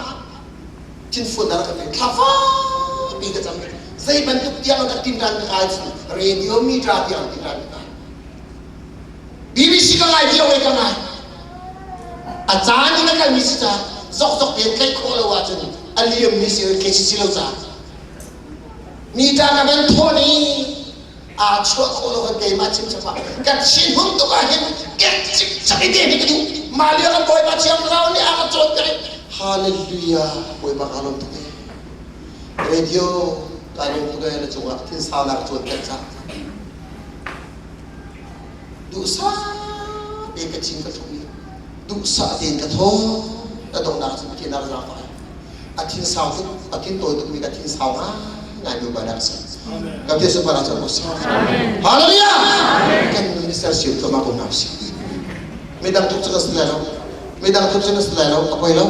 thinfuannak ka pek. Thla fakpi ka cam. Zei bantuk tiang ka tin ran ka kai radio meter tiang tin ran ka kai. BBC ka ngai cio ka ngai. A caan in a kalmi si ca zokzok tein tlaih khawh lo ahcun a liammi si KCC lo ca. Mi ta ka van thawn i aa chuah khawh lo kan keimah chim chapa ka thin hun tuk ah hin kek cik cak i te hi ka duh mah lio kan bawipa thiang thlarau nih a ka cawnpiak i hallelujah bawipa ka lawm tuk e radio ka lawm tuk e na cungah thinsaunak cawnpiak ca duhsah tein ka cin ka thlum i duhsah tein ka thaw ka donghnak cu Pathian a zaangfah a thin sau tuk a thin tawi tukmi ka thin sau ngai mi ba dak si ka bia su para ko sa hallelujah kan nun ni ser siu thoma ko na si midang tuk chu ka si lai lo midang tuk chu na si lai lo a poi lo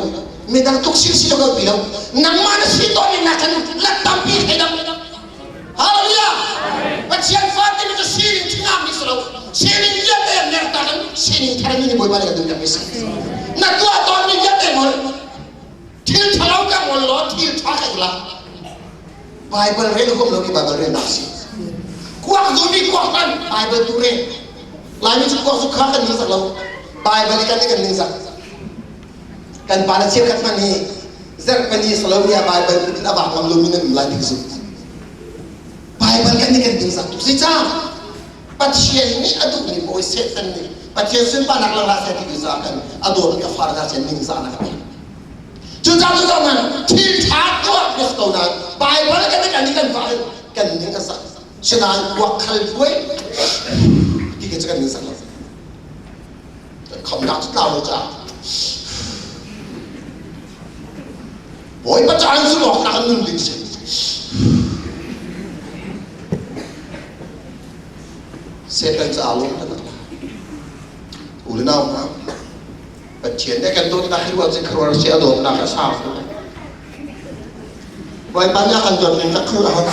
midang tuk si si lo ka pi lo nangmah na si to ni na kan la tampi thei dam Hallelujah! Pathian fate mi cu sining thingam mi si lo. Sining vialte nek ta kan sining thar mi nih Bawipa nih kan duh mi si. Na tuah tawn mi vialte ngol. Thil ṭhalo ka ngol law thil ṭha ka la. Bible rel huam lo mi Bible rel nak si. Kuak du mi kuak hman Bible tu rel. Laimi cu kuak cu kha kan ning zak lo. Bible kan kan ning zak. Kan pa le cheukhat hmanh hi Zarhpini Salonia Baibal put in a vak ngam lomi nan um lai ti ka zumh. Baibal kan nih kan dingzak tuk zeicah? Pathian nih a duhmi bawi Satan nih Pathian sunparnak lang hlah seh ti duh caah kan a dawtmi a far hna sin ningzahnak a pek. Cucaah cu man thil ṭha tuah ka si ko nain Baibal kan nih kan nih kan vah in kan ning a zak. Sinain kuak khal puai ti ka cu kan ning zak lo. Khamnak cu tlau lo caah. Bawipa caan zumh awk tlak in nun ding si. Satan ca lung kan rak la. U le nau hna, Pathian nih kan dawtnak hi ruah cun khuaruahhar si a dawtnak a sau tuk. Bawipa nih a kan dawt ning ka khuaruah har.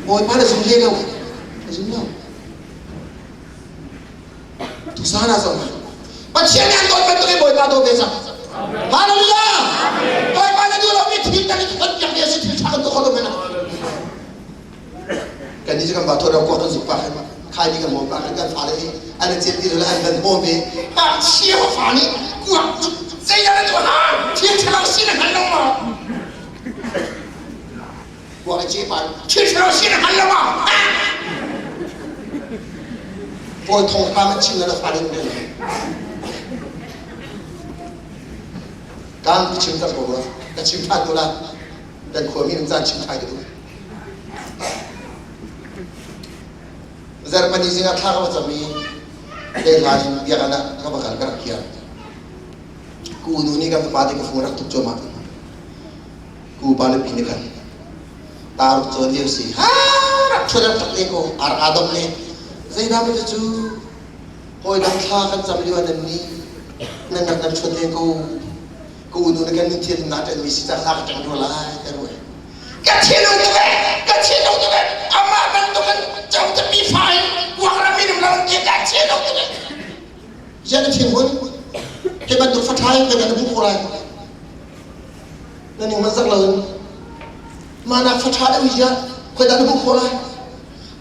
Bawipa na zum hle lo. Na zum lo. Tuzan ah zong Pathian nih an dawt bantuk in Bawipa dawt ve cang. Hallelujah! Bawipa na duh lomi thil tak in kan piak mi a si thil ṭha kan tuah kho lo men. Kan nih cu kan ba thawt kuak kan zuk pa khan khai ni kan maw pa khan kan fale hi an i chet ti lo an van bawm ve. Ngakchia fa nih kuak zeidah na tuah ha? Thil ṭha lo si na hngal lo maw? Kuak i ce pa thil ṭha lo si na hngal lo maw? Paul thong hram an chim na fale in rel. Kan chim tak ko rua. Ka chim ṭhan ko la. Kan khuami in caan chim ṭhai ka duh. Zarhpini zing ah thla ka va cam i lehlan in biakinn ah ka va kal ka rak kir. Ku nu nih kan fapa te ka fung rak tuk cuahmah. Ku pa le pi nih khan taruk cawn lio si ha rak ṭhuat rak ṭak le ko ar aa dom le zeidah maw cu hawi dang thla kan cam lio ah nan nih nan rak kan ṭhuat len ko ka unu nih kan min thian na ṭan mi si ca thla ka ṭang rua lai ka ruah. Ka thinlung tuk e, ka thinlung tuk e, amah bantuk in cawngtami fa in kuakram minung lo in ka thinlung tuk e. Ziah na thinhun? Hi bantuk fa ṭha in kan hmu ko lai. Na ning man zak lo in mah nak fa ṭha deuh hi khoi dah na hmuh khawh lai?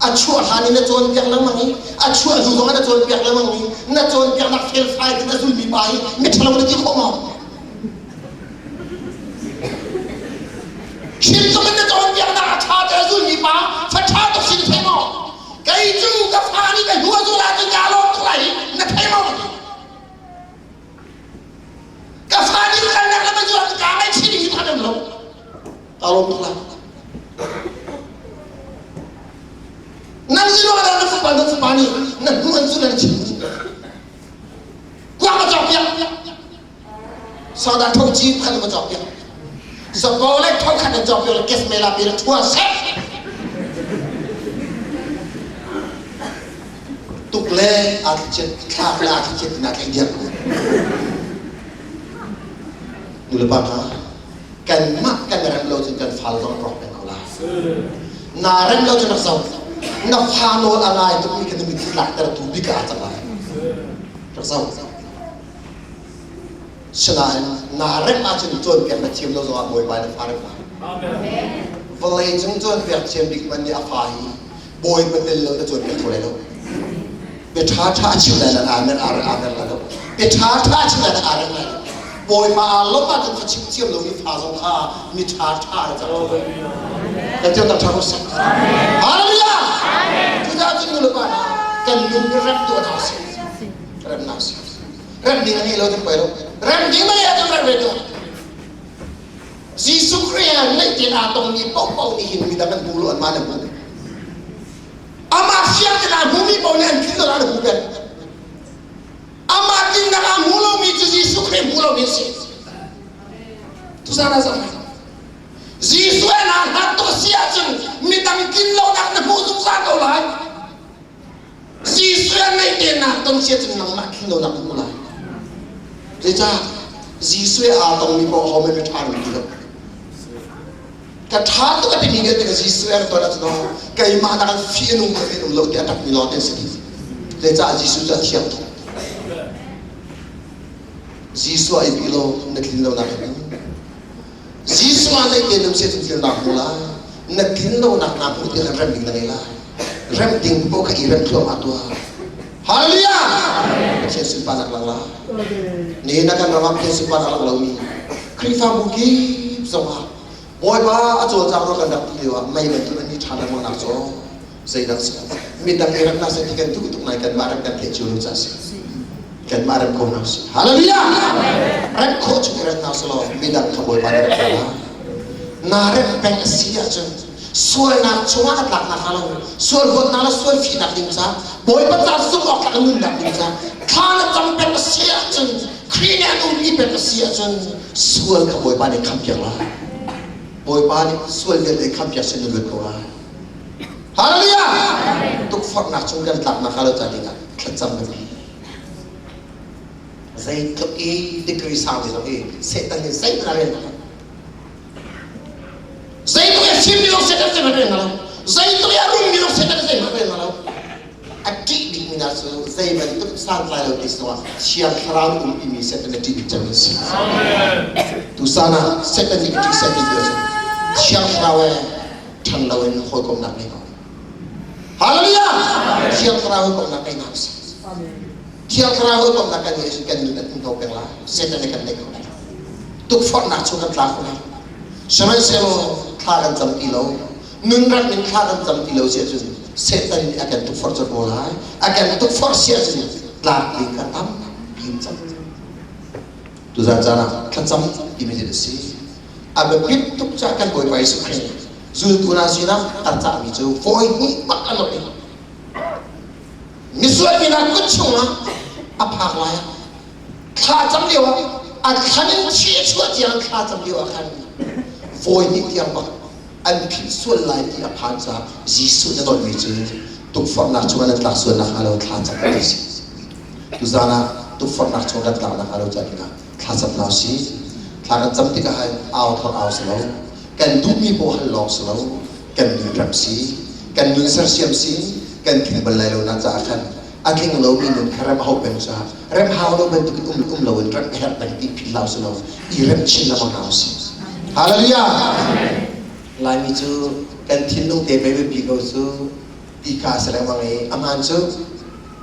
A chuah hlan in na cawnpiak lengmang i a chuah hnu zong ah na cawnpiak lengmang i na cawnpiaknak felfai in a zulmi pa hi miṭhalo na ti khawh maw? Hrim in na cawnpiaknak a ṭha te a zulmi pa fa ṭha tuk si na thei maw? Kei cu ka fa nih ka hnu a zul ahcun kaa lawm tuk lai na thei maw? Ka fa nih kalnak lam a zul ahcun kaa ngaihchih ding hi phan lo. Kaa lawm tuk lai. Nan zinu ah na fapa na fapa nih na hnu an zul an chim. Kuak ka cawk piak. Soda tho ci khan ka cawk piak. Zapo le tho khan an cawk piak le kes mela pi le thua sek. Tuk le a thichet thlak le a thichet na thleng diam ko. Nu le pa hna kanmah kan rem lo cun kan fal zong rawk peng ko lai. Na rem lo cun rak zo. Na fa nawl a ngai tukmi kha na mitthli tlakter tu bik ah cang lai. Rak zo. Sinain naa rem ahcun cawnpiak na thiam lo zongah Bawipa na fa rem lai. Vawlei cung cawnpiak thiam bik man nih a fa hi Bawipa tel lo na cawnpiak kho lai lo. Bia ṭha ṭha a chim lai na amen ar amen lai lo. Bia ṭha ṭha a chim lai na arem lai lo. Bawipa aa lawmh ahcun fa chim thiam lomi fa zong kha mi ṭha ṭha na cang kho lai. Kan cio tak ṭha ko seh. Hallelujah! Cucaah cun nu le pa hna kan nun hi rem tuah hna usih. Rem hna usih. Rem ding a ngei lo cun poi lo. Rem ding na ngei ahcun rem ve tuah. Jesuh Khrih he naih tein aa tongmi paohpaoh nih hin midang an hmu lo anmah an hmu. Amah fiang tein aa hmumi paoh nih an thin lo an hmu peng. Amah tinnak aa hmu lomi cu Jesuh Khrih hmu lomi a si. Tuzaan ah zoh Jesuh he naa hlat tuk a si ahcun midang tlin lonak na hmuh zungzal ko lai. Jesuh an neih tenak ton sia cun nangmah thin lonak na hmu lai. Zeicah? Jesuh he aa tongmi paoh ho mi ṭha nan ti lo. Ka ṭha tuk a timi vialte ka Jesuh he ton ahcun aw keimah nak an fi a nung ka fi nung lo tiah a ṭapmi lawng te an si dih. Zeicah Jesuh cu a thiang tuk. Jesuh ai pi lo na tlin lo nak in Jesuh ah neih te num se cun thil naa hmu lai. Na tlin lonak naa hmuh ti khan rem ding na ngei lai. Rem ding paoh kha i rem thluahmah tuah. Hallelujah! Pathian sunparnak lang lai. Ni na kan ram ah Pathian sunparnak lang lomi Khrihfabu kip zongah Bawipa a cawlcang rua kan rak ti lio ah mei bantuk an ni ṭha lengmang nak cu zeidang si lo. Midang i rem hna seh ti kan duh tuk nain kanmah rem kan theih cio lo caah si. Kanmah rem ko hna usih. Hallelujah! Rem khawh chung i rem hna usih law midang kha Bawipa nih rem hna. Na rem peng a si ahcun Sualnak chungah ka tlaknak hnga lo, sual huatnak le sual fihnak ding ca, Bawipa ca zumh awk tlak nunnak ding ca, thla na cam peng a si ahcun, Khrih nih an umpi peng a si ahcun, sual kha Bawipa nih khampiak lai. Bawipa nih sual vialte khampiak sin na luat ko lai. Hallelujah! Tukforhnak chung kan tlaknak hnga lo ca dingah thlacam biapi. Zeitluk i degree sang mi zong i Satan nih zeihmanh a rel lo. Zeitluk i a fimmi zong Satan zeihmanh a rel lo. Zeitluk i a rummi zong Satan zeihmanh a rel lo. A ṭih bikmi hna cu zei bantuk santlai lo ti zongah Thiang Thlarau nih umpimi Satan a ṭih bik cemmi a si. Tusan ah Satan nih ka ṭih seh ti cu Thiang Thlarau he ṭhan loin hawikomhnak ngei ko. Hallelujah! Thiang Thlarau hawikomhnak ngei hna usih. Thiang Thlarau hawikomhnak kan ngeih ahcun kan nun a hninhno peng lai. Satan nih kan neih kho lai lo. Tukforhnak chung kan tla kho lai. Sihmanhsehlaw thla kan cam ti lo. Nun rak in thla kan cam ti lo si ahcun Satan nih a kan tukforh colh ko lai. A kan tukforh si ahcun tlak ding kha tampi in cam. Tuzan caan ah thlacam timi thil a si. A biapit tuk caah kan Bawipa Jesuh Khrih nih zultu hna sinah a cahmi cu vawi hnih bak a lawh i misual mi hna kut chungah a phak lai ah thla cam lio ah a thlan in thi a chuah tiang thla cam lio ah khan vawi hnih tiang bak an philh sual lai ti a phan caah Jesuh na dawtmi cu tukforhnak chungah nan tlak sual nakhnga lo thla cam ti si. Tuzaan ah tukforhnak chung kan tlak nakhnga lo ca dingah thla cam hna usih. Thla kan cam tikah hin au thawng au si lo, kan duhmi paoh hal lawng si lo, kan nun rem si, kan nun sersiam si, kan tling bal lai lo na caah khan a tling lomi nun kha rem a hau peng caah rem hau lo bantukin um um loin rem a herh peng ti philh hlah usih law i rem chin lengmang hna usih. Hallelujah! Laimi cu kan thinlung te pei biapi ko cu ti kha a si lengmang i a hmaan cu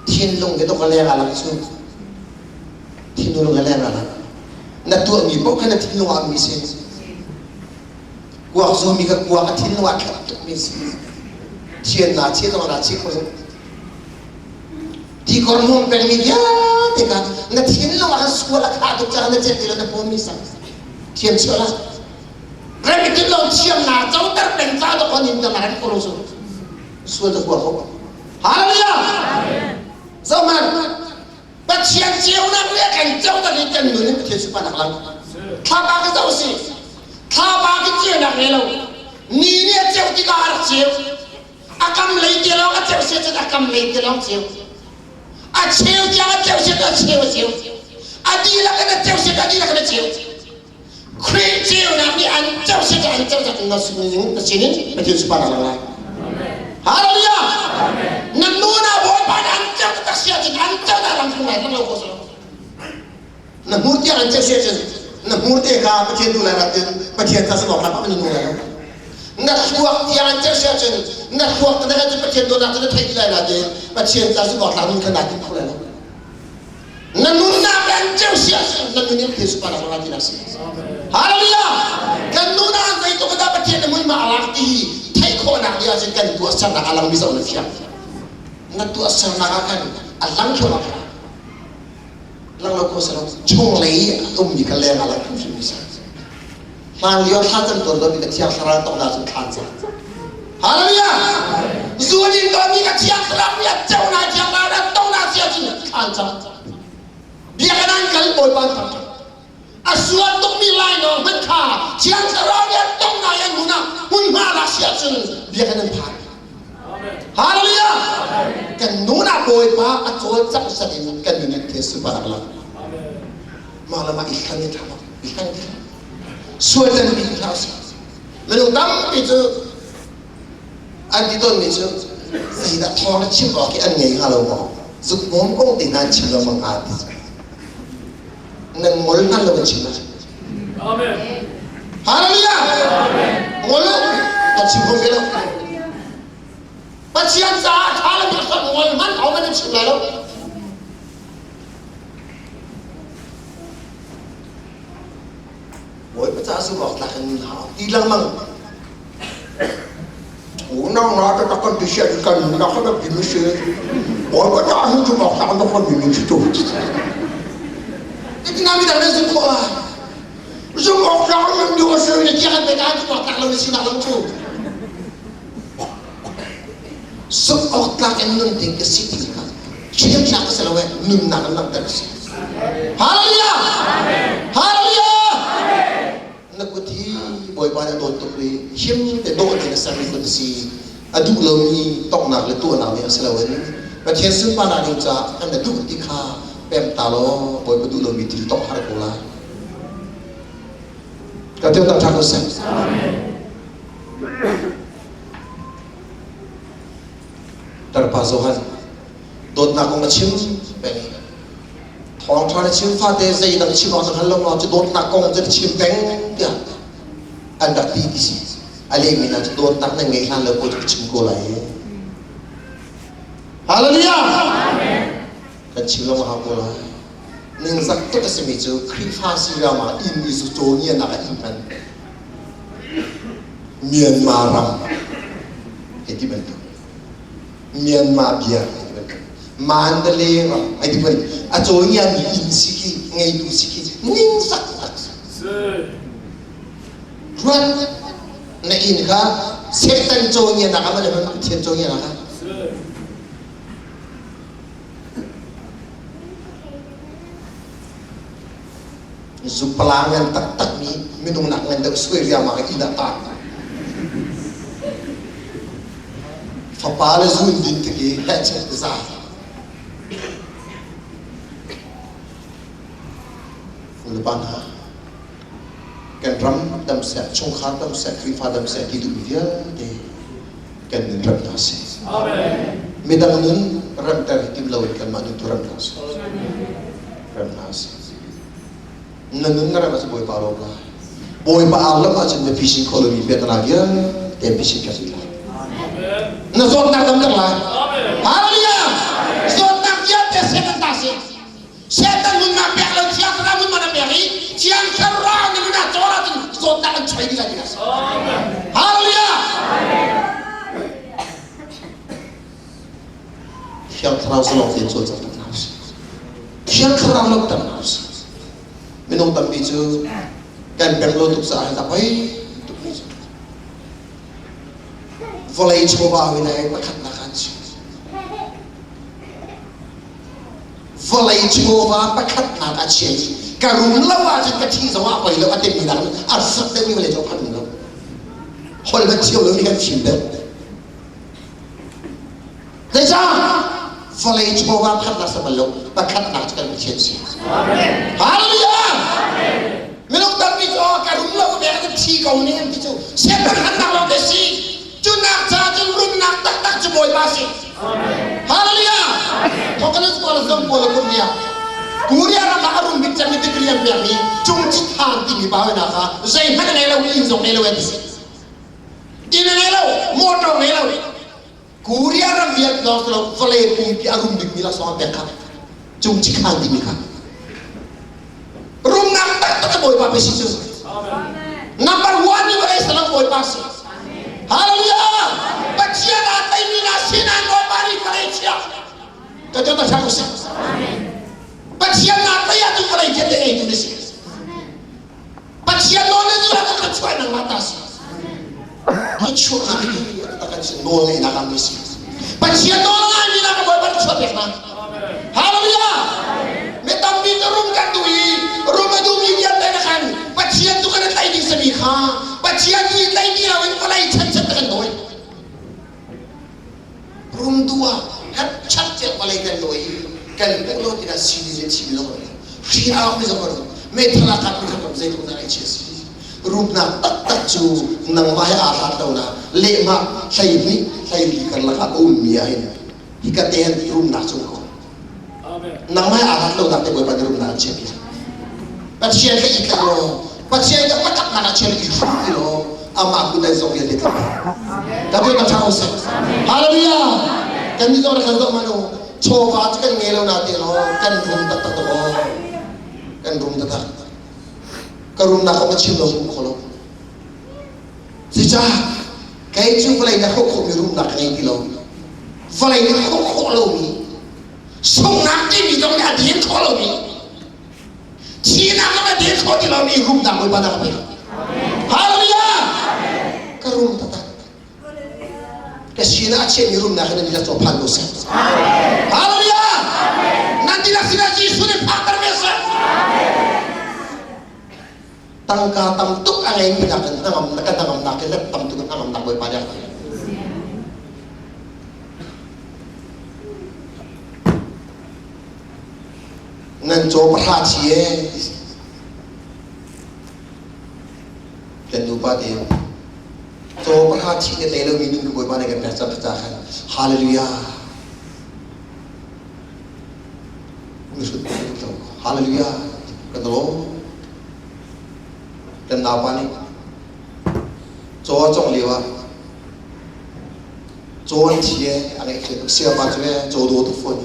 thinlung hi tuk a leng ah lang cu thinlung a leng ah lang na tuahmi paoh kha na thinlung ah mi si kuak zumi ka kuak a thinlung ah khat tukmi si thian na chi zong na chi kho zong ti kor hmawm pengmi vialte kha na thinlung ah sual a khah tuk caah na chet ti lo na hmawmmi sang thiam chiah la rem tin lo thiam na coter peng ca to kon in ta ran ko lo su sual ta hua ko hallelujah zohman Pathian ceunak le kan ceunak in kan nun in Pathian sunparnak lang thlapa ka zoh si thlapa ka ceunak ngei lo ni nih a ceu tikah a rak ceu a kam lei te lawng a ceu sia cun a kam lei te lawng ceu a cheu tiang a ceu sia a cheu a ceu a dihlak in a ceu sia a dihlak in a ceu Khrih ceunak nih an ceu sia an ceu cak na sinin na sinin Pathian sunparnak lang lai Hallelujah na nu na Bawipa nih an ceu tak sia cun an ceu dah lang thung lai lang lo ko so na hmur tiang an ceu sia cun na hmur te kha Pathian duh lai rat in Pathian ta sabok la pa nu lai lo na thluak tiang an ceu sia cun na thluak na kan Pathian dawtnak cu na theih ti lai na te Pathian ta sabok la nun kha na tin kho lai lo na nunnak an ceu sia na nun in Jesuh pa la ti na si Hallelujah kan nunah an zei tuk dah Pathian na mui ma alak ti hi theih khawhnak dia cun kan tuahsernak a lang mi zoh na fiang na tuahsernak ah khan a lang thluahmah kha lang lo ko salo chunglei a ummi kha leng ah lang hrimhrim mi sa hlan lio thla cam tawn lomi ka thiang thlarau tong na cun thlan cam Hallelujah zuan in tawnmi ka thiang thlarau nih a ceu na thiang thlarau na tong na sia cun thlan cam biakinn an kal bawipa an thangṭhat a sual tukmi lainawng hmanh kha thiang thlarau nih a tong na an hmun ah hmunhma la sia cun biakinn an phan Hallelujah kan nun ah bawipa a cawlcangh sat in kan nun in the super lang mah le mah i hlan i ṭha i hlan sual can bi hlah usih minung tampi cu an ti tawnmi cu zeidah thawng na chim awk hi an ngei hnga lo maw zuk hmawm kong te hna an chim lengmang hnga ti nan ngol hman lo kan chim lai Amen. Hallelujah ngol lo kan chim kho ve lo Pathian caah tha le ngol hman ho man chim lai lo Bawipa caah zumh awk tlak in nun hau ti lengmang. Unau na ta kan ti sia kan na ka ti mi si. Bawipa caah hin zumh awk tlak na kon mi min si tu. Iti na mi dang na zum khawh la. Zumh awk tlak nun du a si ne kia kan pe ka zumh awk tlak lo ni sinak lam cu. Zumh awk tlak in nun ding ka si ti kha thiamnak ka si lo eh nunnak in langhter ka si. Hallelujah! Hallelujah! Na kut hi Bawipa nih a dawt tuk i him te dawh tein a sermi kut a si. A duh lomi tonghnak le tuahnak nih a si loin Pathian sunparnak ding caah kan na duh ti kha pem ta law Bawipa duh lomi thil tongh har ko lai. Ka teo tak ṭha ko seh. Tarpa Johan dawtnak kong a chim peng. Thawngṭha na chim fate zeidang chim awk na hngal lo maw cu dawtnak kong cu na chim peng tiah an rak ti ti si. A lehmi hna cu dawtnak nan ngeih hlan lo pawl cu ka chim ko lai. Hallelujah! Kan chim lo hau ko lai. Ningzak tuk a simi cu Khrihfa si ram ah inn i zu caw ngianak ah inn hman. Myanmar ram hei ti bantuk. Myanmar bia hei ti bantuk. Mandalay ram hei ti bantuk. A caw ngiami inn si khi ngeitu si khi ningzak tak si. Ruat na inn kha Satan caw ngianak ah ma le Pathian caw ngianak ah? Zupala ngan taktakmi minung nak ngan deuh suai riangmang i inn ah taan. Fapa le zun din tik i hehchet za. Nulepa hna, kan ram dam seh, chungkhar dam seh, Khrihfa dam seh ti duhmi vialte kan nun rem hna seh. Midang nun remter hi tim loin kanmah nun tu rem hna seh. Rem hna seh. Na nun na rem ahcun Bawipa lawm lai. Bawipa aa lawmh ahcun na phisin khawh lomi piahtana vialte phisin ka si lai. Na zawtnak damter lai. Hallelujah! Zawtnak vialte Satan ta si. Satan nunnak pek lo Thiang Thlarau nun man a pek i Thiang Thlarau na nun ah cawl ahcun zawtnak an choi dih lai ti a si. Hallelujah! Thiang Thlarau zalong tein cawlcang tak hna usih. Thiang Thlarau lawmhter hna usih. Minung tampi cu kan pem lo tuk caah hin a poi tuk mi cu. Vawlei chawva hoi le pakhatnak an si. Vawlei chawva pakhatnak a chia i ka rum lo ahcun ka thi zong ah poi lo a timi nak a sak deuhmi vawlei cu a phan lo. Hol hmanh chio lo nih kan fim deuh. Zeicah? Vawlei chawva pakhatnak sa bal lo, pakhatnak cu kan Pathian si. Hallelujah! Minung tampi cu ka rum lo ka bek ka thi ko ning an ti cu Satan hannak lawng te si. Cu nak ca cun rumnak taktak cu Bawipa si. Hallelujah! Thokalis pawl zong pawl kum nia. Korea ram ah a rum bik cemmi degree an pekmi Cung Chit Han timi pa hoi kha zeihmanh a ngei lo inn zong ngei lo an ti si. Inn a ngei lo, motor ngei lo. Korea ram vialte lawng si lo vawlei pumpi a rum bikmi laksawng an pek kha Cung Chit Han timi kha. Rumnak taktak a Bawipa pe si cu. Number one ni vawlei salam Bawipa si. Hallelujah! Pathian aa tlaimi na sinah Bawipa nih vawlei chia. Ka te ta thang usih. Pathian naa tlaih ahcun vawlei vialte ngeitu na si. Pathian nawl na zulh ahcun thluachuah nangmah ta si. Thluachuah na kan si nawl ngeihnak ah si. Pathian nawl a ngaimi nak Bawipa nih chuah pek hna. Hallelujah! Mi tampi cu rum kan duh i rum a duhmi vialte na khan Pathian tu kan i tlaih ding sami kha Pathian tu i tlaih ti loin vawlei chanchan na kan dawi. Rum duh ah hepchat tiah vawlei kan dawi i kan hmuh lo tikah sini le thimi zong kan hri a mi zong kan um meithal a kap mi kan um zeitluk dah ngaihchia si. Rumnak taktak cu nangmah he aa hlat lo na lehmah 12 hleili karlak ah a ummi ah hin hika te hin rumnak cu ko. Nangmah he aa hlat lo nak te Bawipa nih rumnak an chiahpiak. Pathian he i tlaih law Pathian ka pakhatnak ah chiah i hrum ti law amah kut ai zong vialte tlaih. Ka bia ka ṭha usih. Hallelujah! Kan nih zong kan zoh man u. Chawva cu kan ngei lo na te law kan rum taktak to Kan rum taktak. Ka rumnak kong ka chim lo hmuh kho lo. Cucaah kei cu vawlei na hrawh khawhmi rumnak ka ngei ti lo. Vawlei na hrawh khawh lomi, sunghnak timi zong nih a din khawh lomi, thihnak zong a din khawh ti lomi rumnak Bawipa na ka pek. Hallelujah! Ka rum taktak. Ka sinah a chiahmi rumnak hi nan dihlak cungah phan ko seh. Hallelujah! Nan dihlak sinah Jesuh nih phakter ve seh. Tangka tam tuk a ngeimi nakin hnangam na kan hnangamnak hi let tam tuk in hnangamnak Bawipa nih a kan Nan caw pahra thi e kan nupa te caw pahra thi te te lomi nun ka Bawipa nih kan pek cang ca khan hallelujah mihrut hallelujah kan lawm kan naupa nih caw a cong lio ah caw an thi e a ngaih tuk siapa cu e caw daw tuk fawn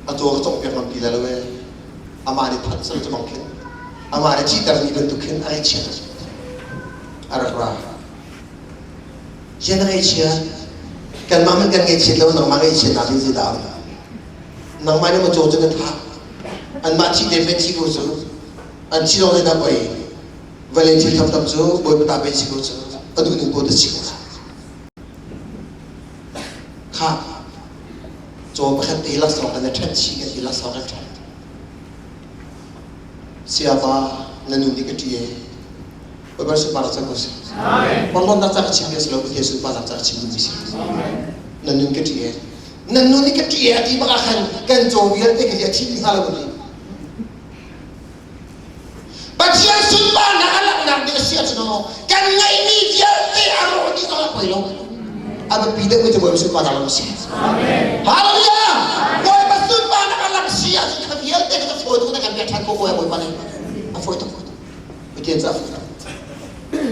a caw ka congh piak ngam ti lai lo e amah nih that sal cu bang khin amah nih thihter mi bantuk khin a ngaihchiat a rak ra Zian na ngaihchiat kanmah man kan ngaihchiat lo nangmah ngaihchiat nak in zeidah um nangmah nih maw caw cu na thah anmah thi te pe thi ko cu an thi zong zeidah poi vawlei thil tam tam cu bawipa ta pe si ko cu a duh ning ko ta si ko kha caw pakhat te laksawng kan ṭhen chih kan ti laksawng kan ṭhen siapa na nu nih ka ṭi e Bawipa sunparnak ca ko seh. Porhlawtnak ca ka chim mi a si lo, Pathian sunparnak ca ka chim mi si. Nan nun ka ṭi e. Nan nun nih ka ṭi e a ti bak ah khan kan caw vialte ka hi a thi dih hnga lo ka ti. Pathian sunparnak a langhnak ding a si ahcun aw kan ngeihmi vialte a rawh dih zong a poi lo. A biapi deuh mi cu Bawipa sunparnak lang a si. Hallelujah! Bawipa sunparnak a lang si ahcun kha vialte kha fawi tuk na kan pek ṭhan ko Bawipa nih. A fawi tuk. Pathian ca fawi tuk.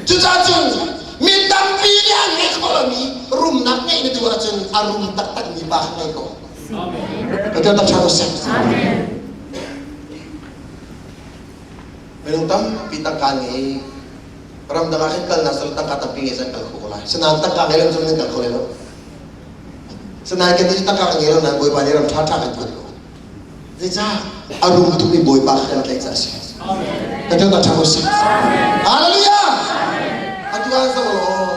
Cucaah cun mi tampi nih an ngeih khawh lomi rumnak ngeih na duh ahcun a rum taktakmi pa kha ngei ko. Pathian tak ṭha ko seh. Minung tampi tangka ngei ramdang ah khin kalnak sal tangka tampi ngei zan kal kho ko lai. Sinain tangka ngei lo cun nan kal kho lai lo. Sinain kan nih tangka kan ngei lo nain Bawipa nih ram ṭha ṭha kan kuat ko. Zeicah a rum tukmi Bawipa kha kan tlaih caah a si. Pathian tak ṭha ko seh. Hallelujah! Atu ah zoh law,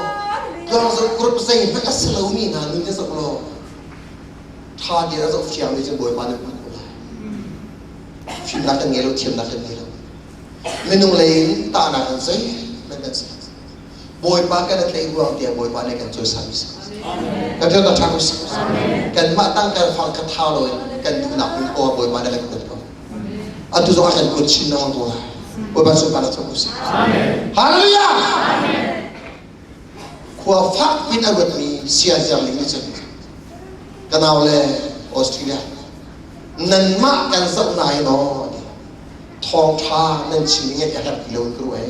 tluang zoh group zeihmanh a si lomi hna nun hi zoh law, ṭha tein a zoh fiangmi cu Bawipa nih hmuh ko lai. Fimnak kan ngei lo, thiamnak kan ngei lo. Minung lei in tahnak in zeihmanh kan si. Bawipa kan i tlaih ruang tiah Bawipa nih kan cawisan mi si. Kan ṭha ṭha ko si. Kanmah tangka fang kha tha lo in kan duhnak hmun ko ah Bawipa nih kan kuat ko. Atu zong ah kan kuat chin lengmang ko lai. Bawipa sunparnak co ko si. Hallelujah! Khua fak in a ruatmi siaherh ning nih cun ka nau le Australia nanmah kan zoh na hi maw thawngṭha nan chim ngeih a herh ti lo in ka ruah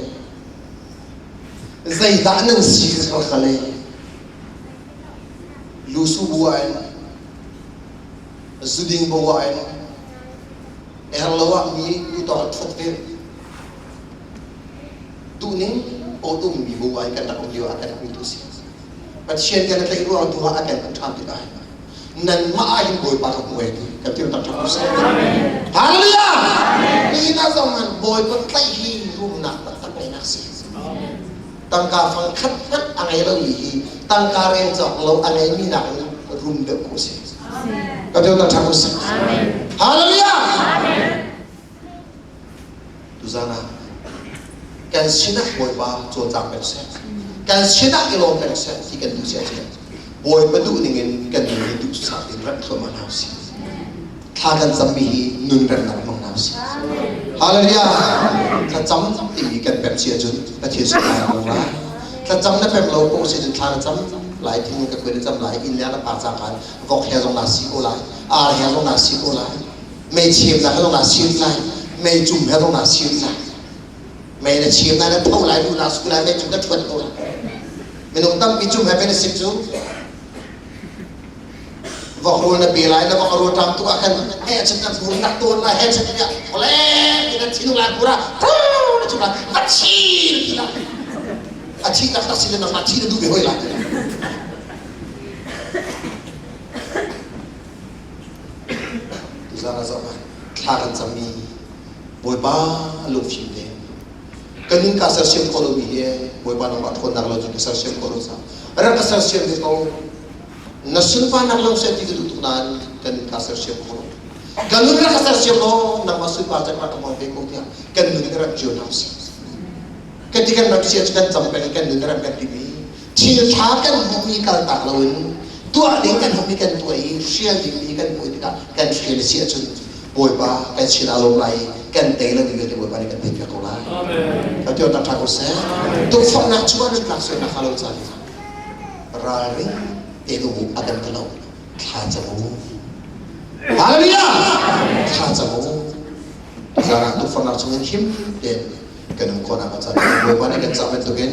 zeidah nan si ka ka le lusu bu ah in zuding bu ah in er lo ah mi tu tawng ṭhuat ve Tuhning awtummi bu ah kan rak um lio ah kan hmutu si. Pathian kan tlaih ruang tu ah a kan hmuh ṭhan tikah nanmah ah hin Bawipa ka hmu ai ti kan ti tak ṭha seh. Hallelujah! Nihin ah zong han Bawipa tlaih hi rumnak taktak ngeihnak si. Tangka fang khat hmanh a ngei lomi hi tangka rel cawk lo a ngeimi nakin rum deuh ko si. Kan ti tak ṭha seh. Hallelujah! Tuzan ah kan sinah Bawipa cawlcang peng seh, kan sinah i lawm peng seh ti kan duh si ahcun Bawipa duh ningin kan nun hi duhsah in remh thluahmah hna usih. Thla kan cammi hi nun remnak hmang hna usih. Hallelujah! Thlacam timi kan pemh si ahcun Pathian sinah kan lai. Thlacam na pemh lo ko si ahcun thla na cam lai, thing ka kuai na cam lai, inn le na par cangkan vok he zong naa si ko lai, ar he zong naa si ko lai. Mei chimnak he zong naa sim lai mei cum he zong naa sim lai mei na chim lai na tho lai lu na su lai mei cum na ṭhuat ko lai minung tampi cum he na sim cu vok rul na pe lai na vok rul ṭam tuk ah khan he cun na pur nak tawn lai he cun ya ole na thinung lai pura na cung lai va thi na ti lai a thi tak tak si le nangmah thi na duh ve hoi lai Tuzaan ah zoh ah thla kan cammi Bawipa lungfim te. Kan nun ka sersiam khawh lomi hi Bawipa nangmah ṭhawnnak lo cun ka sersiam khawh lo caah rak ka sersiam ve ko. Na sunparnak lo seh ti ka duh tuk nain kan nun ka sersiam khawh lo. Kan nun rak ka sersiam law nangmah sunpar cak rak ka hmang ve ko tiah kan nun in rak cio hna usih. Kan ti kan ram sia cu kan cam peng i kan nun ram kan lim i thil ṭha kan hmuhmi kaltak loin tuah ding kan hmuhmi kan tuah i hrial dingmi kan hmuh tikah kan hrial a si ahcun Bawipa kan sin aa lawm lai i kan tei lo ding vialte Bawipa nih kan teipiak ko lai. Ka ti tak ṭha ko seh. Tukforhnak chungah nan tlak sual nakhnga lo ca ralring tein um u a kan ti lo. Thla cam u. Hallelujah! Thla cam u. Zarah tukforhnak chungin him tein kan um khawhnak a caan Bawipa nih kan cah bantukin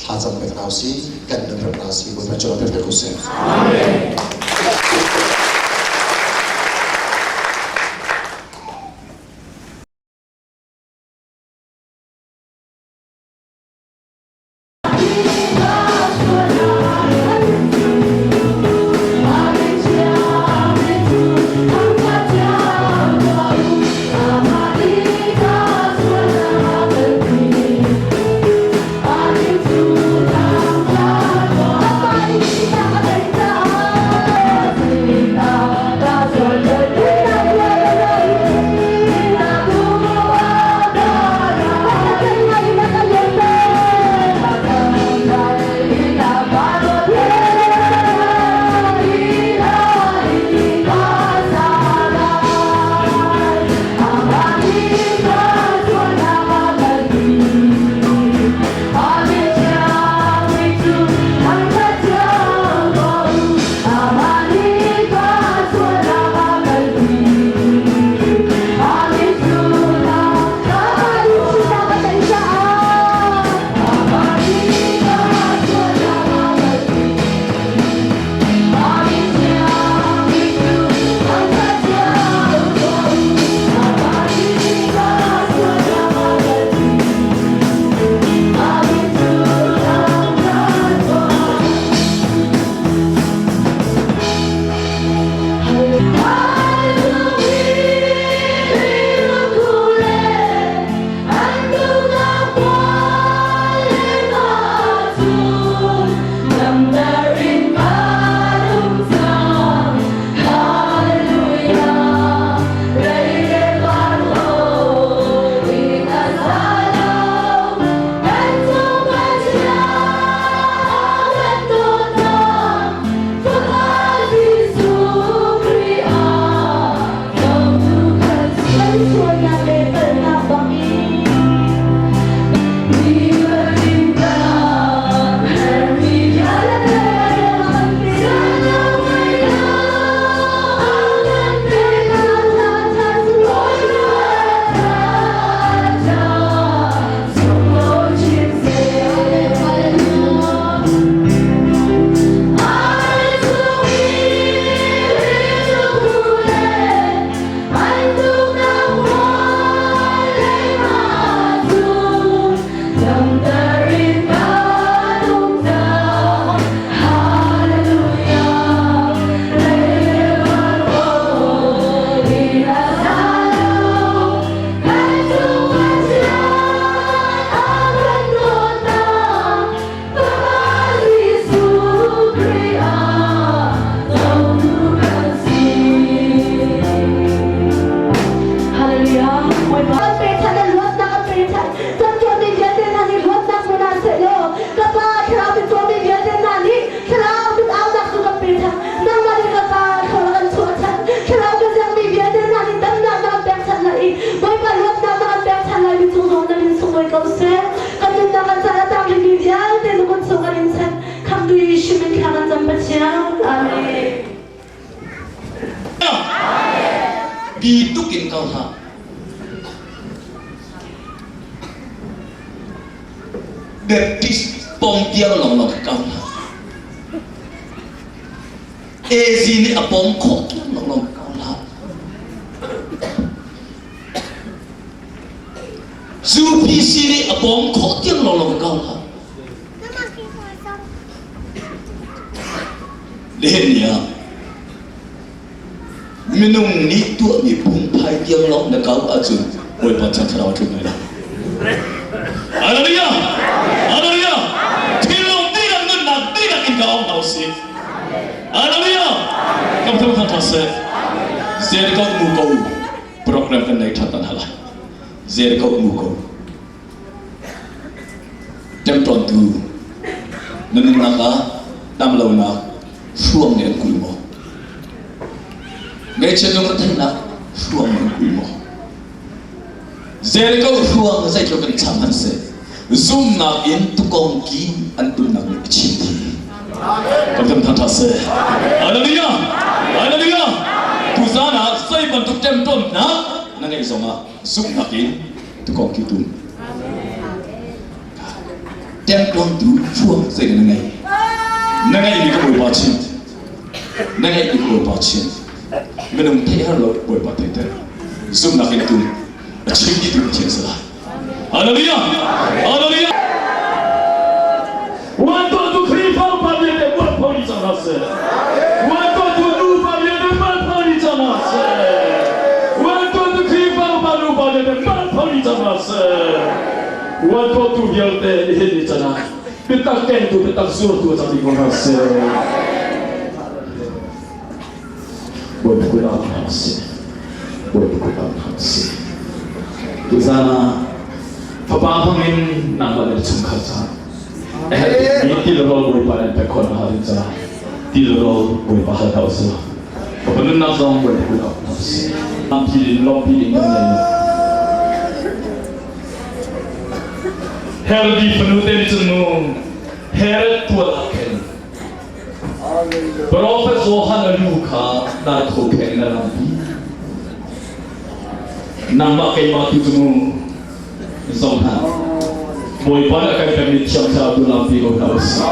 thlacam pek hna usih kan nun rep hna usih Bawipa cu pek pek usih. Amen. Bi tuk in kal hlah. Baptist pom tiang lawnglawng kal hlah. AZ nih a pom khawh tiang lawnglawng kal hlah. UPC nih a pom khawh tiang lawnglawng kal hlah. Nihin ni ah minung nih tuahmi phungphai tiang lawng na kau ahcun Bawipa Thiang Thlarau a tlung lai lo. Hallelujah! Hallelujah! Thinlung dihlak nunnak dihlak in ka ong hna usih. Hallelujah! Kam thang thang tha seh. Jericho mu ko program kan nei that tan hala. Jericho mu ko. Temton tu na nunnak ah dam lonak hruang nih an kul maw? Ngaihchiat lungretheihnak hruang nih an kul maw? Jericho hruang zeitluk in cham hmanh seh, zumnak in tukong ki an tumnak nih a chim dih. Kan kan thangṭhat seh. Hallelujah! Hallelujah! Tuzaan ah zei bantuk ṭemṭawnnak na ngeih zongah zumhnak in tukong ki tum. Ṭemṭawntu hruang zei na ngei? Na ngeihmi ka Bawipa chim. Na ngeihmi ka Bawipa chim. Minung theih har lo Bawipa theihter. Zumhnak in tum. A chim ti tu Pathian si lai. Hallelujah! Hallelujah! Wantu tu Khrihfa upa vialte mualpho ni cang hna seh. Wantu tu nupa vialte mualpho ni cang hna seh. Wantu tu Khrihfa upa nupa vialte mualpho ni cang hna seh. Wantu tu vialte nihin ni can ah biatak kengtu biatak zurtu cang ding ko hna seh. Bawipa kut ah hna seh. Bawipa kut ah hna seh. Tuzaan ah fapa hmangin nangmah le chungkhar caah a herh bikmi tilrawl Bawipa nan pek khawh nakhnga ding caah tilrawl Bawipa hal hna usih. Fapa nunnak zong Bawipa kut ah hna usih. Lampi in lawmpi ding kan ngei lo. Herodi fanu te nih cun mu Herod tual ah khin Profet Johan a lu kha dartho kheng in a lampi. Nangmah keimah tu cu mu zoh hna. Bawipa nih a kan pekmi thiang thlarau tu lampi ko hna usih.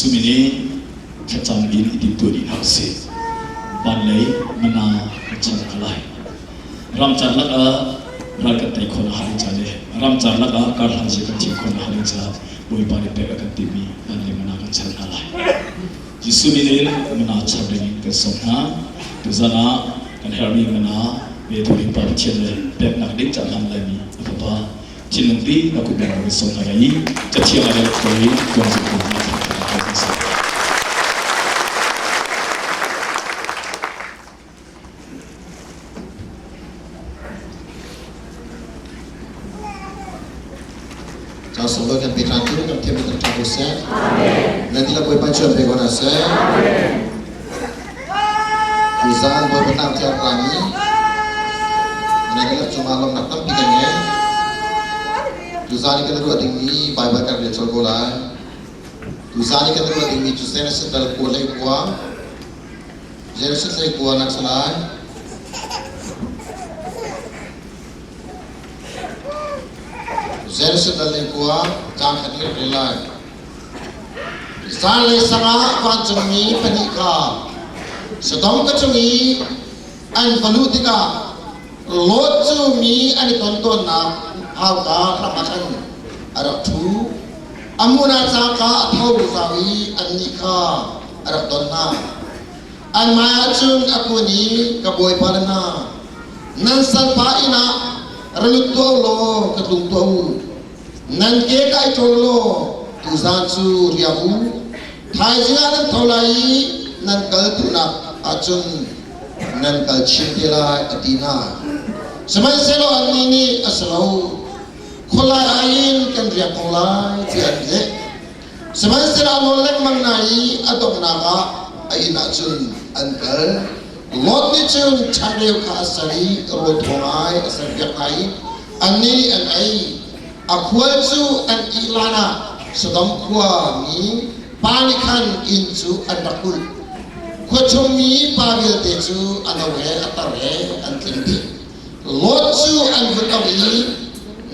Jesuh min in thlacam in i timtuah dih hna usih. Van lei mana kan chan hna lai. Ramcar lakah ral kan tei khawh nakhnga ding ca le ramcar lakah karhlan zia kan thiam khawh nakhnga ding caah Bawipa nih pek a kan timmi van lei mana kan char hna lai. Jesuh min in mana char ding in kan sawm hna. Tuzan ah kan herhmi mana petu ding Pa Pathian le peknak ding ca hlan laimi a Fapa thinlung pi na kut beng kan sawm hna lai i Cathiang a rel kho i tuan zungtu hna kan si. Caan sunglawi kan pe ṭhan tu kan thiam kan ṭha ko seh. Nan dihlak Bawipa chuan pe ko hna seh. Tuzaan Bawipa tlang thiang rami nan dihlak cungah lawmhnak tampi kan ngei. Tuzaan i kan ruah dingmi Baibal kan rel colh ko lai. Tuzaan i kan ruah dingmi cu Genesis dal kua hlei kua Genesis hlei kua nak si lai. Genesis dal hlei kua caang khat in rel lai. Zanlei sang ah vancungmi pahnih kha Sodom ka cung i an va luh tikah Lot cu mi an i ton tawnnak hauka hram ah khan a rak ṭhu. A hmun ah cangka a tho zau i annih kha a rak don hna. An hmaiah cun a kun i ka bawipa le hna, nan salpa inn ah ra lut tuah u law ka tlung tuah u. Nan ke ka i ṭawl law tuzaan cu riak u. Thaizing ah nan tho lai i nan kal duhnak ahcun nan kal chin te lai, a ti hna. Sihmanhsehlaw annih nih a si lo, khualai ah hin kan riak ko lai, tiah an leh. Sihmanhsehlaw a nawl lengmang hna i a donghnak ah a inn ah cun an kal. Lot nih cun changreu kha a ser i rawl thaw ngai a serpiak hna i annih nih an ei. A khual cu an ih lan ah Sodom khua mi pa nih khan inn cu an rak kulh. Khua chung mi pa vialte cu a no he a tar he an tling dih. Lot cu an vun auh i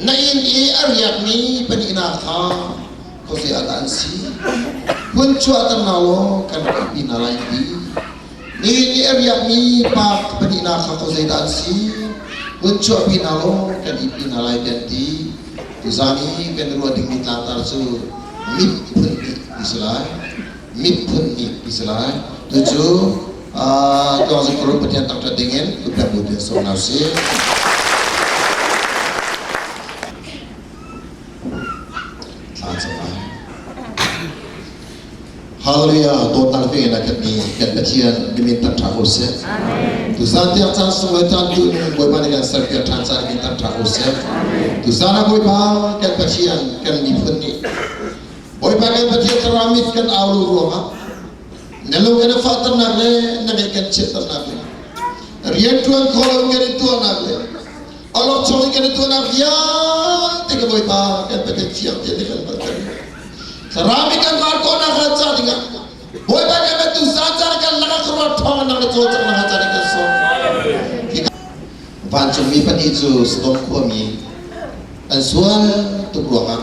na inn i a riakmi pahnih hna kha khuaze ah dah an si? Hun chuahter hna law kan rak ihpi hna lai ti. Nihin i a riakmi pa pahnih hna kha khuazei dah an si? Hun chuahpi hna law kan ihpi hna lai ti an ti. Tuzaan i kan ruah dingmi tlangtar cu mit phun hnih ti si lai. Mit phun hnih ti si lai. Tucu Tuangzing Kuru Pathian thangṭhat dingin kutpek bu tein sawm hna usih. Thla cam lai. Hallelujah dawtnak fe in a khatmi kan Pathian bimin thangṭha ko seh. Tuzaan tiang caan sunglawi caan tu nung Bawipa nih kan serpiak ṭhan caan min thangṭha ko seh. Tuzaan ah Bawipa kan Pathian kan miphun nih Bawipa kan Pathian thlarau mit kan au lu ruangah na lung kan i fahternak le na ngeih kan chiatternak le rianṭuan kho lo kan in tuahnak le awlokchong in kan i tuahnak vialte ka Bawipa kan Pathian thiang te nih kan hngalhter. Thlarau kan var khawhnak hnga ca dingah Bawipa kan batu zan caan kan lakah khuaruah ṭhawng nang le cawlcang nang caan kan sawm. Vancungmi pahnih cu Sodom khuami an sual tuk ruangah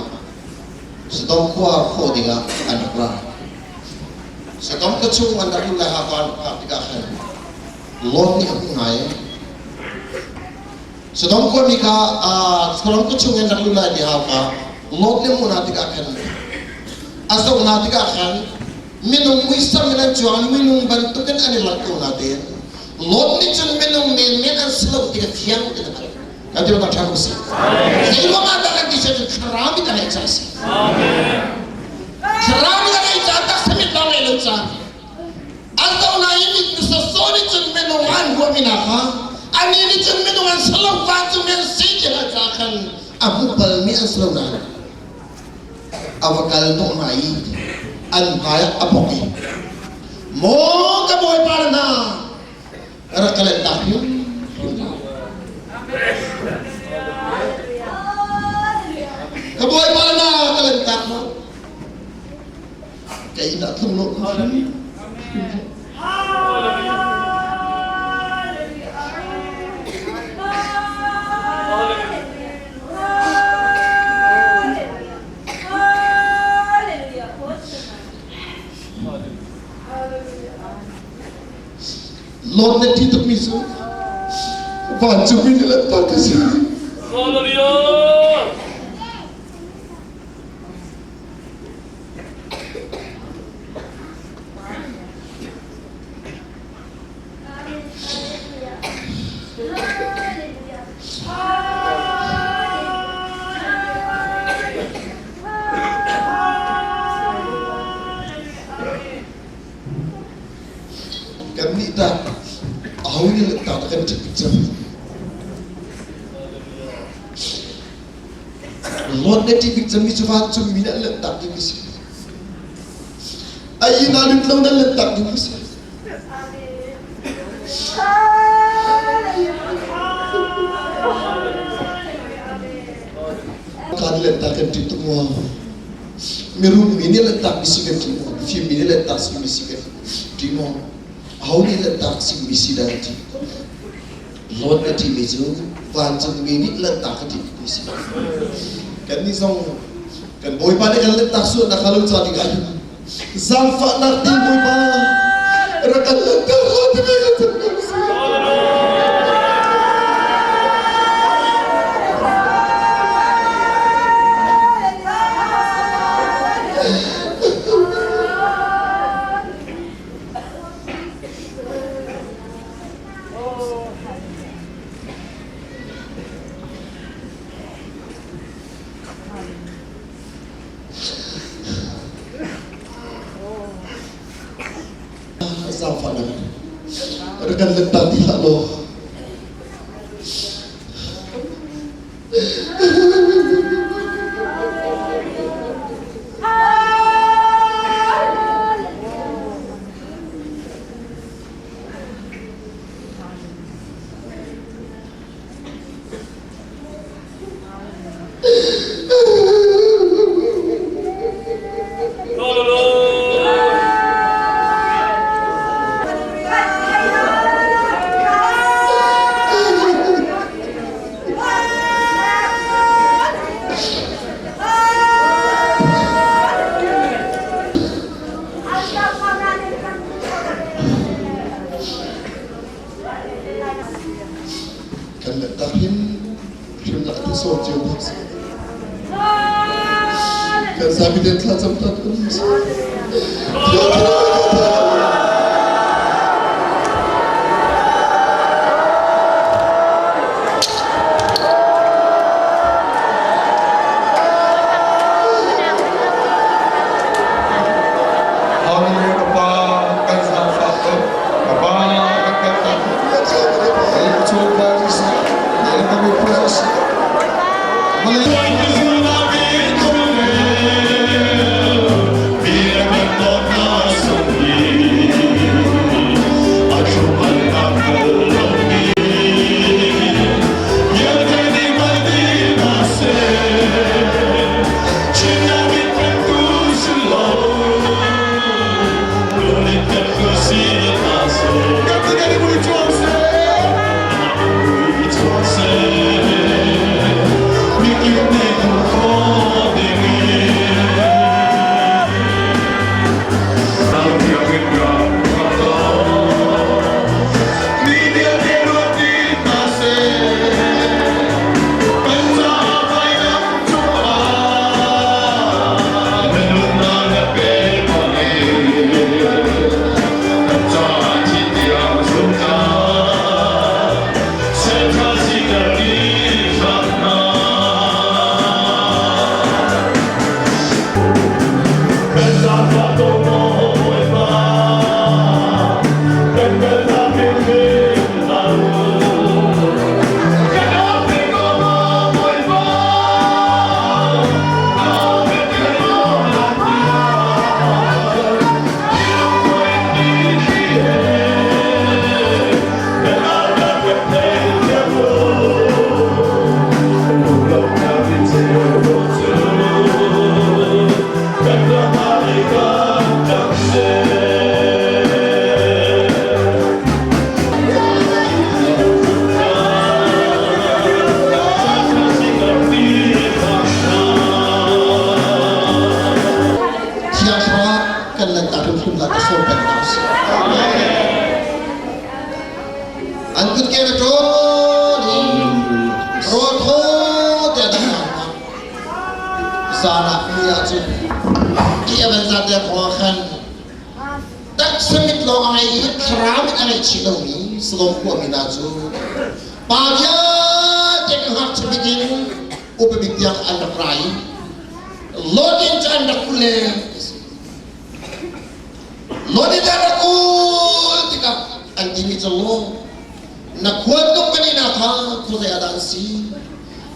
Sodom khua khawh dingah an rak ra. Sodom khua chung an rak luh lai ha an phak tikah khan Lot nih a hmuh hna i Sodom khuami kha Sodom khua chung in rak lut lai ti hau kha Lot nih a hmuh hna tikah khan a zoh hna tikah khan minung muisam in an cuang minung bantukin an i langh ko na tein Lot nih cun minung menmen an si lo ti kha fiang tein a hngalh. Kan ti ṭha ko si. Zei ruangah dah kan ti cun thlarau mit a ngeih caah a si. Thlarau mit a ngeih caah taksa mit lawng ngeih lo caah an zoh lai i mit nu sawsawh nih cun minung an huahmi hna kha annih nih cun minung an si lo vancungmi an si ti hna caah khan a hmu balmi an si lo nain a va kal hnawh hna i an hmai ah a bawk i maw ka bawipa le hna rak ka lentak hrim hrim hna ka bawipa le hna ka lentak hna ka inn ah tlung lo Lord na ṭih tukmi cu vancungmi nih lanhtak ka si. Hallelujah. Kannih tah aho nih lanhtak dah kan ṭih bik cang? Lord na ṭih bik cangmi cu vancungmi nih an lanhtak ding a si. A inn ah lut lo nan lanhtak ding a si. Kan lanhtak kan ṭih tuk maw? Mirum mi nih lanhtak mi si kan ṭih maw? Mifim mi nih lanhtak si mi si kan ṭih maw? Aho nih lanhtak si mi si dah kan ṭih? Lord na ṭihmi cu vancungmi nih lanhtak ka ṭih mi si. Kannih zong kan Bawipa nih kan lanhtak sualnak kha lo ca ding ah hin zaangfahnak ti Bawipa rak kan lanhtak ko timi kan cam ko si. Zaangfahnak rak kan lanhtak ti hlah law. Kan lanhtak hrim hrim lak ti sawm cio hna sih. Kan zapi den thla cam ta ko hna sih. Hallelujah ka Pa kan zaangfah ko ka Pa kan kan tak chung Thiang Thlarau kan lanhtak hrimhrim lai ka sawm peng hna usih. An kutke na ṭawl i rawl thaw te an hang hna. Zan ah mui ahcun ti a van zat te khua khan taksa mit lawng a ngei i thlarau mit a ngei chih lomi Sodom khuami hna cu pa vialte kan ngakchia bik in upa bik tiang an rak ra i Lot in cu an rak kulh le Lot in an rak kulh tikah an timi cu law na khualtlung kan ina kha khuazei ah dah an si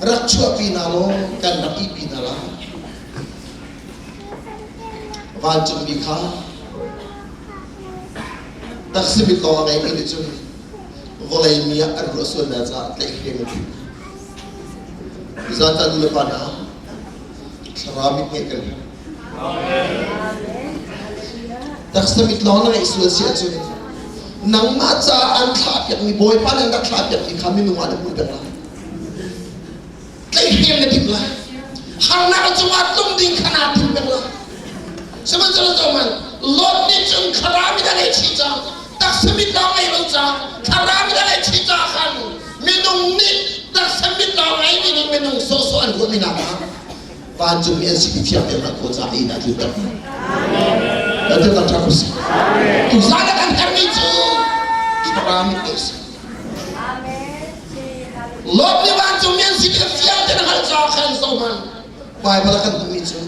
rak chuahpi hna law kan rak ihpi hna lai vancungmi kha taksimit lawng a ngeimi nih cun vawlei mi ah an ruah sual hna caah tlaihhrem an si. Zata nu le pa hna thlarau mit ngeih kan herh. Taksa mit lawng na ngeih sual si ahcun nangmah caah an thlahpiakmi Bawipa nih an rak thlahpiakmi kha minung ah na hmuh peng lai. Tlaihhrem na timh lai. Harnak a cungah tlung ding kha naa tim peng lai. Sihmanhsehlaw zohhmanh, Lot nih cun thlarau mit a ngeih chih cang. Taksa mit lawng ngei lo cang. Thlarau mit a ngeih chih caah khan minung nih taksa mit lawng ngeimi nih minung sawhsawh an ruahmi nak ah vancungmi an si ti fiang tein hngalh khawh caah inn ah tlunter hna. Kan thil kan ṭha ko si. Tuzaan ah kan herhmi cu thlarau mit ngeih si. Lot nih vancungmi an si ti fiang tein a hngalh caah khan zohhmanh. Baibal ah kan hmuhmi cu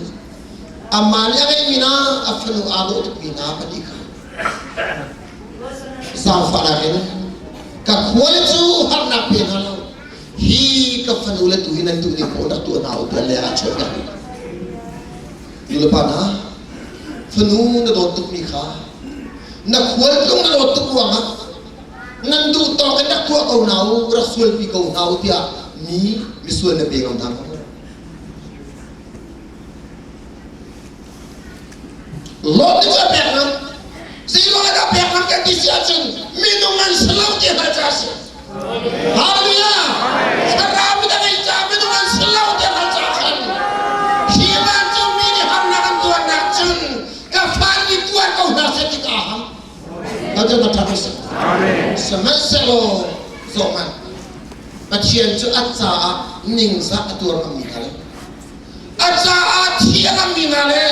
amah nih a ngeihmi hna a fanu aa dawh tukmi hna pahnih kha zaangfahnak in ka khual cu harnak pe hna lo hi ka fanu le tu hi nan duh ning paoh rak tuah hna u tiah le ah chuah piak nulepa hna fanu na dawt tukmi kha na khualtlung na dawt tuk ruangah nan duh tawk in rak tuah ko hna u rak sualpi ko hna u tiah mi misual na pe ngam hna maw Lot nih cu a pek ngam. Zeiruang ah dah pek ngam kan ti si ahcun minung an si lo ti hngalh ca a si. Hallelujah! Thlarau mit a ngeih caah minung an si lo ti hngalh caah khan hi vancungmi nih harnak an tuarnak cun ka fa nih tuar ko hna seh ti ka ham. Pathian ka ṭhat seh. Sihmanhsehlaw zohhmanh Pathian cu a caah ningzah a tuar ngammi hna le a caah thi a ngammi hna le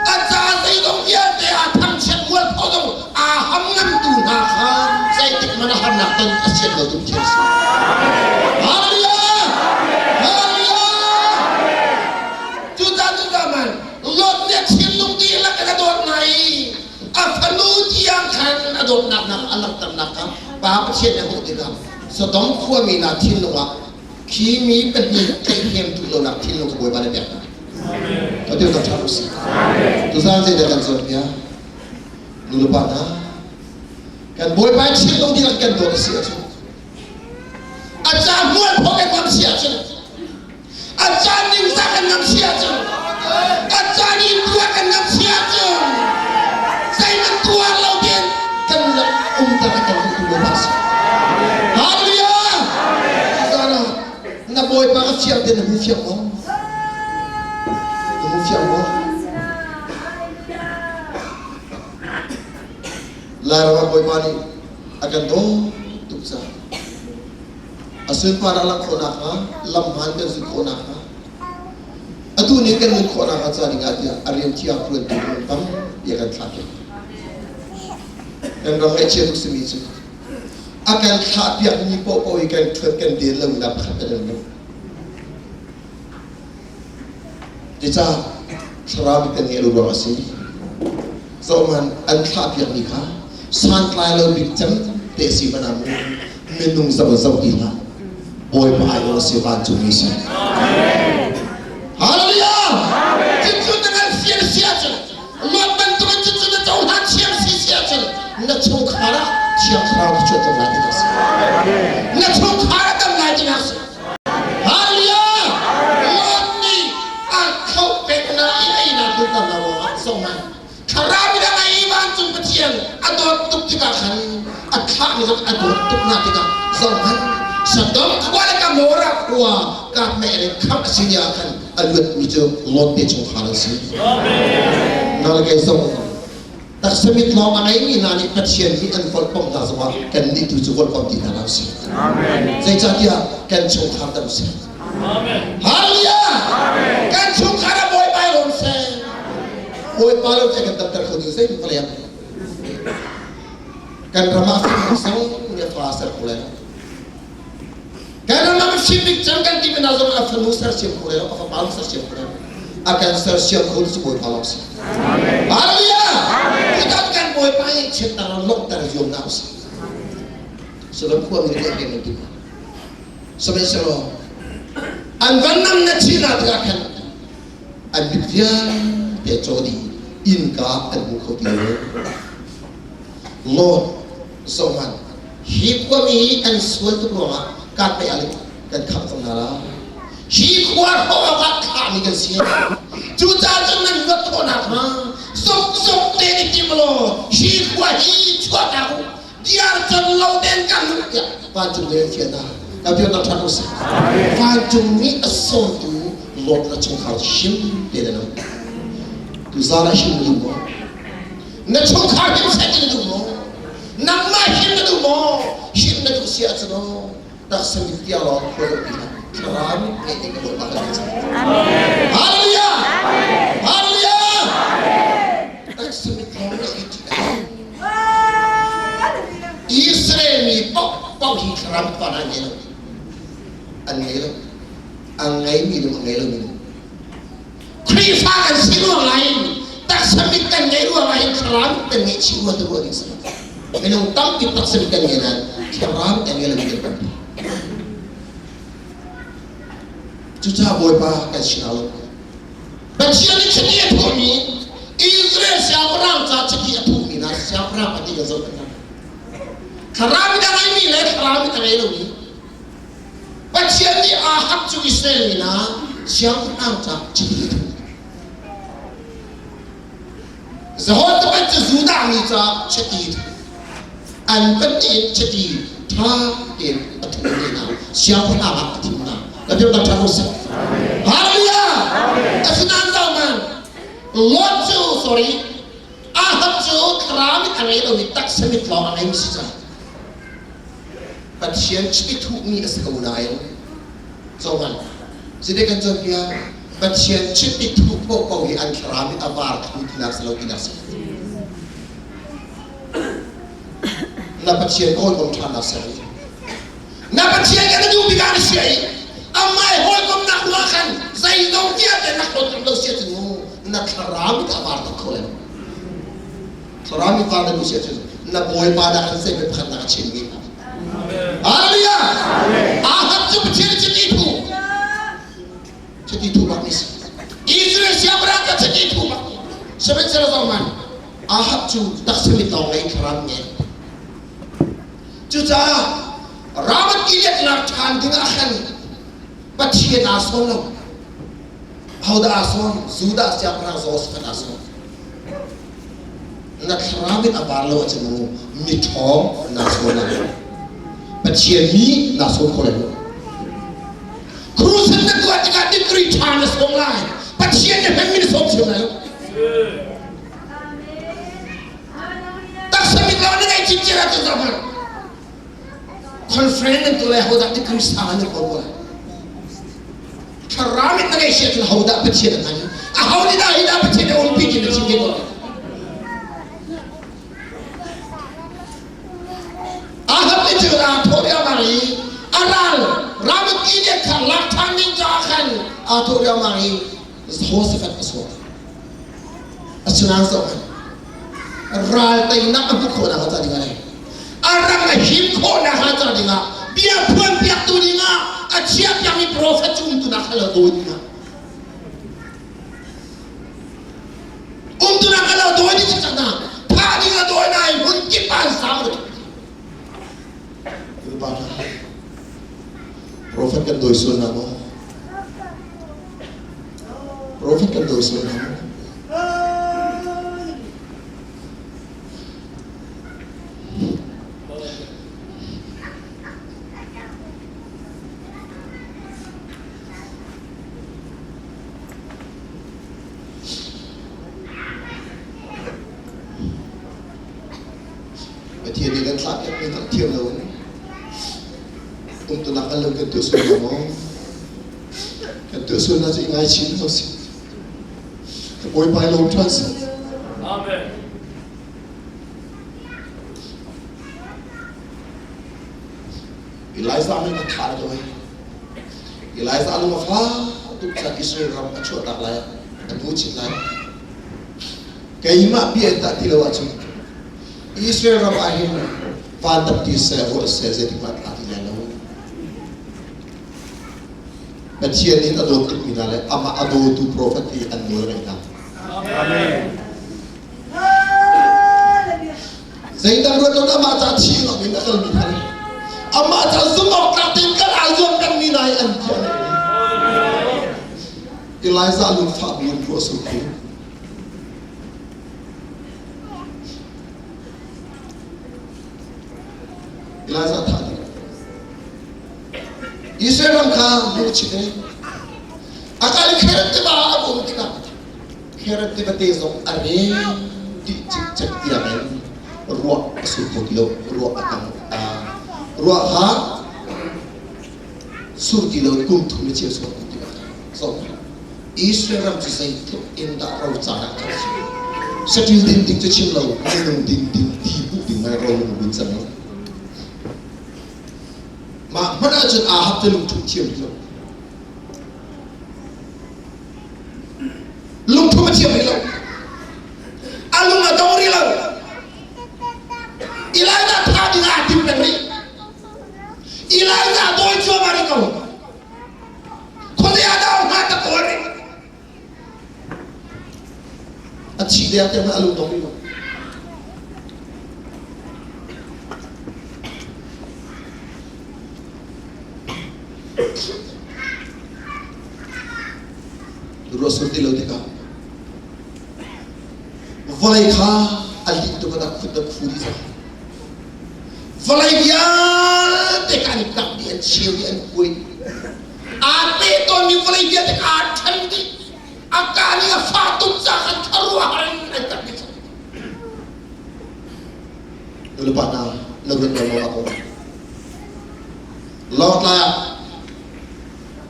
a caah zeidong vialte aa thangchiat mualpho zong aa ham ngamtu hna kha zeitik hmanh ah harnak ton a sian lo tu Pathian a si. Hallelujah! Hallelujah! Cucaah cucaah man Lot nih a thinlung dihlak in a dawt hna i a fanu tiang khan a dawtnak hna a langhternak kha Pa Pathian nih a hmuh tikah Sodom khuami hna thinlung ah khi mi pahnih tlaihhrem duh lonak thinlung kha Bawipa nih pek hna. Atu kan ṭha usih. Tuzaan zeidah kan cawnpiak? Nulepa hna, kan Bawipa thinlung dihlak kan dawt a si ahcun, a ca hmual pho kan ngam si ahcun, a ca ningzah kan ngam si ahcun, a ca nih tuar kan ngam si ahcun, zeihmanh tuar lo tein kan rak umter a kan duhtu Bawipa a si. Hallelujah! Tuzaan ah na Bawipa ka fiang te na hmu fiang maw? Na hmu fiang maw? Lairam ah Bawipa nih a kan dawt tuk caah a sunparnak langh khawh nakhnga lam hmaan kan zulh khawh nakhnga atu nih kan nun khawh nakhnga ca dingah tiah a rian thiang ṭuantu minung tampi a kan thlahpiak. Kan ram ngaihchia tuk simi cu a kan thlahpiakmi paohpaoh hi kan ṭhuat kan den lo nak pakhat kan um lo. Cucaah thlarau kan ngeih lo ruang a si. Zohman an thlahpiakmi kha santlai lo bik cem te si hmanh ah mu minung zoh zoh ti hlah. Bawipa ai a si vancungmi si. Hallelujah! Cucu na ngan fian si ahcun Lot bantukin cucu na cohlan thiam si si ahcun na chungkhar ah Thiang Thlarau thluachuah tlung lai tinak si. Na chungkhar ah dam lai tinak si. Hallelujah! Lot nih a khoh pek na i a inn ah tlunter na ruangah zohhmanh Thlarau midang a i vancung Pathian a dawt tuk tikah khan a thlahmi zong a dawt tuk hna tikah zohhmanh Sodom khua le Gomorrah khua kap meh le khamh a si ni ah khan a luatmi cu Lot te chungkhar an si. Nal kei zong Taksa mit lawng a ngeimi hna nih Pathian hi an volhpomh hna zongah kannih tu cu volhpomh ti hna hlah usih. Zeicahtiah kan chungkhar dam seh. Hallelujah! Kan chungkhar ah Bawipa i lawm seh. Bawipa lo cu kan damter kho ding zei vawlei ah. Kan ram ah fim sang mi a fa ser ko lai lo. Kan ram ah mifim bik cang kan ti hna zong a fanu sersiam kho lai lo, a fapa zong sersiam kho lai lo. A kan sersiam kho tu cu Bawipa lawng si. Hallelujah! Cutan kan Bawipa hi chiatnak ram lawmhter zuam hna usih. Sodom khua mi nih kan ti. Sihmanhsehlaw an van nam na chin ah tikah khan an mit vialte caw dih innka an hmu kho ti lo. Lord zohhmanh hi khuami hi an sual tuk ruangah kaat pei kan khamh cang hna lai. Hi khua hrawh awkah thlahmi kan si. Cucaah cun nan luat khawh nakhnga zokzok tein i tim law hi khua hi chuahtak u. Diar can lo tein kan luh tiah vancung lei an fian hna. Kan fian ṭhan u sih. Vancung nih a sawmtu Lord na chungkhar him tein an um. Tuzaan ah him na duh maw? Na chungkhar him seh ti na duh maw? Nangmah him na duh maw? Him na duh si ahcun aw taksa mit tiang lawng khua zoh ti hlah. Thlarau mit ngeih ding ka Bawipa kan ti cang. Hallelujah! Hallelujah! Taksa mit lawng ngeih hi ṭih a nung. Israel mi paohpaoh hi thlarau mit pa hna an ngei lo. An ngei lo. A ngeimi lung a ngei lomi lung. Khrihfa kan si ruang ah hin taksa mit kan ngeih ruang ah hin thlarau mit kan ngeih chih rua ti ruah ding si minung tampi taksa mit kan ngei nain thlarau mit an ngei lomi kan tampi. Cucaah Bawipa kan sinah lo. Pathian nih chiti a thuhmi Israel siangpahrang ca chiti a thuhmi hna siangpahrang pahnih kan zoh hna. Thlarau mit a ngeimi le thlarau mit a ngei lomi Pathian nih Ahab cu Israel mi hna siangpahrang caah chiti a thuh. Jehoshaphat cu Judah mi caah chiti a thuh. An pahnih in chiti ṭha tein a thuh ve hna. Siangpahrang ah a thim hna. Ka biak ṭha ko seh. Hallelujah! Asinain zauman Lot cu sorry Ahab cu thlarau mit a ngei lo i taksa mit lawng a ngei mi si caah Pathian chiti thuhmi a si ko nain cohlan zite kan cawnpiak Pathian chiti thuh paohpaoh hi an thlarau nih a var thlu tinak si lo tinak si na Pathian hawikom ṭhanak ser i na Pathian kan duh bik ah na sia i amah hawikomnak ruah khan zeizong vialte na hlawt lo sia cu na thlarau nih a var tak kho lai lo Thlarau mi pa na duh si ahcun na bawipa dah kan zei pakhat nak a chim mi. Hallelujah! Ahab cu Pathian chiti thu. Chiti thu bak ni si. Israel siangpahrang ka chiti thu bak. Sihmanhsehlaw zong Ahab cu taksa mit lawng lei thlarau ngen. Cucaah Ramat Gilead lak ṭhan ding ah khan Pathian aa sawn lo. Hodah aa sawn? Judah siangpahrang Josaphat aa sawn. Na thlarau in a var lo ahcun mu miṭhawng naa sawn lai. Pathian mi naa sawn kho lai lo. Crusade na tuah tikah degree ṭha na sawng lai. Pathian na hmanmi na sawm thiam lai lo. Taksa mit lo na ngeih cincin ahcun zoh Conference nan tuah lai hodah degree sang an kawl ko lai. Thlarau in na ngeih si ahcun hodah Pathian a hman? Aho nih dah hi dah Pathian a umpi ti na chim ve ko. Ahab nih cun aa thawh riangmang i a ral Ramoth Gilead kha lak ṭhan ding caah khan aa thawh riangmang i Jehoshaphat a sawm. Asinain zohhmanh ral teinak a hmuh khawh nakhnga ca dingah le a ram a him khawh nakhnga ca dingah bia phuanpiaktu dingah a chiahpiakmi profet cu umtu nak kha lo dawi dingah umtu nak kha lo dawi ding cak hna thah ding a dawi na i hmun kip ah an sang Profet kan dawi sual na maw? Profet kan dawi sual na maw? Pathian nih kan thlahpiakmi hngalhthiam loin umtunak kan lo kan tuah sual hnga maw? Kan tuah sualnak cu i ngaichih hna usih. Ka Bawipa i lawm ṭhan seh. Amen. Elijah nih a thah lo ai. Elijah lung a fak tuk caan Israel ram a chuahtak lai a hnu chin lai. Keimah bia in dah ti lo ahcun Israel ram ah hin van dapti seh ruah seh zeitik hmanh tla ti lai lo. Pathian in a dawt tukmi hna le amah a dawtu profet hi an nawl ngaih hna. Zeidang ruat lo amah ca thi lo in a kalmi hna le amah ca zumh awk tlak tein kal ai zuam pengmi hna hi an bia ngaih. Elijah lungfah bu in ruah sur khi. Elijah thah ding. Israel ram kha hmuh chit e. A kal Khereth tiva a um tikah Khereth tiva te zong a re dih cikcek tiang in ruah a sur kho ti lo. Ruah a tang ruah kha sur ti lo kum thum le cheu sur ti lo. So Israel ram cu zeitluk in dah rocar ah khan si. Saṭil din ding cu chim lo, minung din ding ti hmuh ding ngai ro lung vun cang lo. Mah hmanh ahcun Ahab cu lungthu thiam rih lo. Lungthu a thiam rih lo. A lung a dong rih lo. Elijah thah ding ah aa tim peng rih. Elijah dawi cuahmah rih ko. Khuazei ah dah hnga ka kawl rih. A thi deng te a lung dong rih lo. Ruah sur ti lo tikah vawlei kha a lih tuk a khut a khu dih cang. Vawlei vialte kha an kap dih, an cheu dih, an kuai dih. Aa pe tawnmi vawlei vialte kha aa ṭhen dih. A kaa nih a fah tuk caah khan khuaruahhar in an kap dih cang. Nulepa hna, na ruat bal maw ko? Lawngtlai ah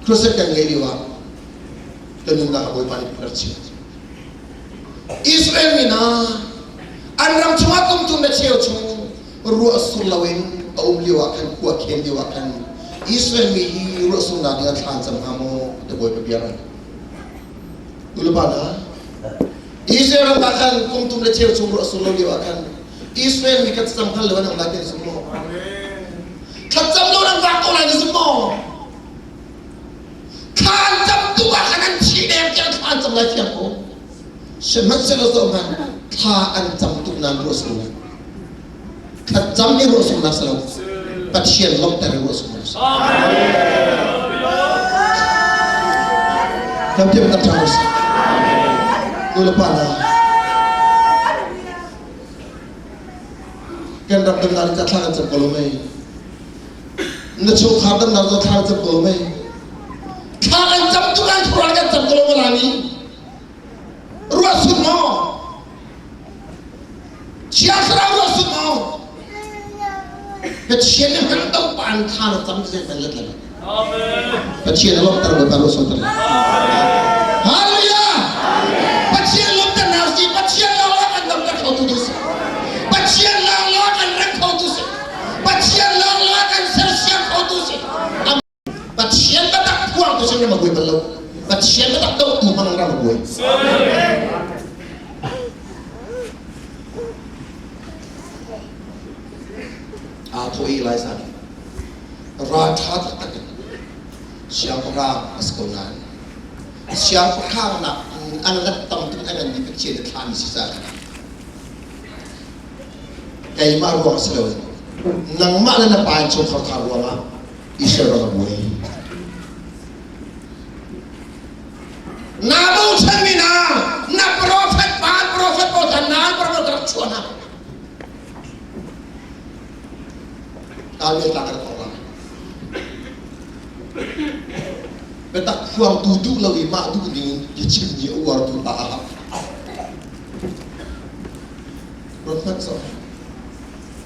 crusade kan ngei lio ah kan nunnak ah Bawipa nih a rak chim. Israel mi hna an ram chungah kum thum le cheu chung ruah sur loin a um lio ah khan khua khen lio ah khan Israel mi hi ruah surnak ding ah thla an cam hnga maw ti Bawipa bia ran. Nulepa hna Israel ram ah khan kum thum le cheu chung ruah sur lo lio ah khan Israel mi kan cam hngal lo an um lai ti na zum maw? Thlacam lo nan vak ko lai na zum maw? Thla an cam tuk ah khan an thi deng tiang thla an cam lai fiang ko. Sihmanhsehlaw zohhmanh thla an cam tuk nain ruah sur lo. Thlacam i ruah surnak si lo. Pathian lawmhter i ruah surnak si. Kan tiam tak ṭha usih. Nu le pa hna, kan ram damnak ca thla kan cam ko lo mei? Na chungkhar damnak ca thla kan cam ko lo mei? Thla kan cam tuk ai thura kan cam ko lo ma ni? Ruah sur maw? Chia thlarau ruah sur maw? Pathian nih hman to pan thla na cam zei man let lai. Pathian a lawmhter Bawipa ruah surter. Hallelujah! Pathian lawmhter na si Pathian lawng kan lawmhter kho tu si. Pathian lawng lawng kan reng kho tu si. Pathian lawng lawng kan sersiam kho tu si. Pathian biatak phuang tu sin ram a buai bal lo. Pathian biatak dohtu hmang ram a buai. Aa thawh i Elijah nih ral ṭha taktak in siangpahrang a si ko nain siangpahrang nak an ngan tam tuk in a nganmi Pathian nih thlami si caah keimah ruang si loin nangmah le na pa in chungkhar kha ruangah Israel ram a buai. Na bochanmi hna na profet pa profet pawl kha nan profet ka rak chuah hna. Kalmel tlang ka rak la. Biatak phuangtu duh lo i mah duh ning in biachim mi a uartu pa Ahab. Ruat hmanh so.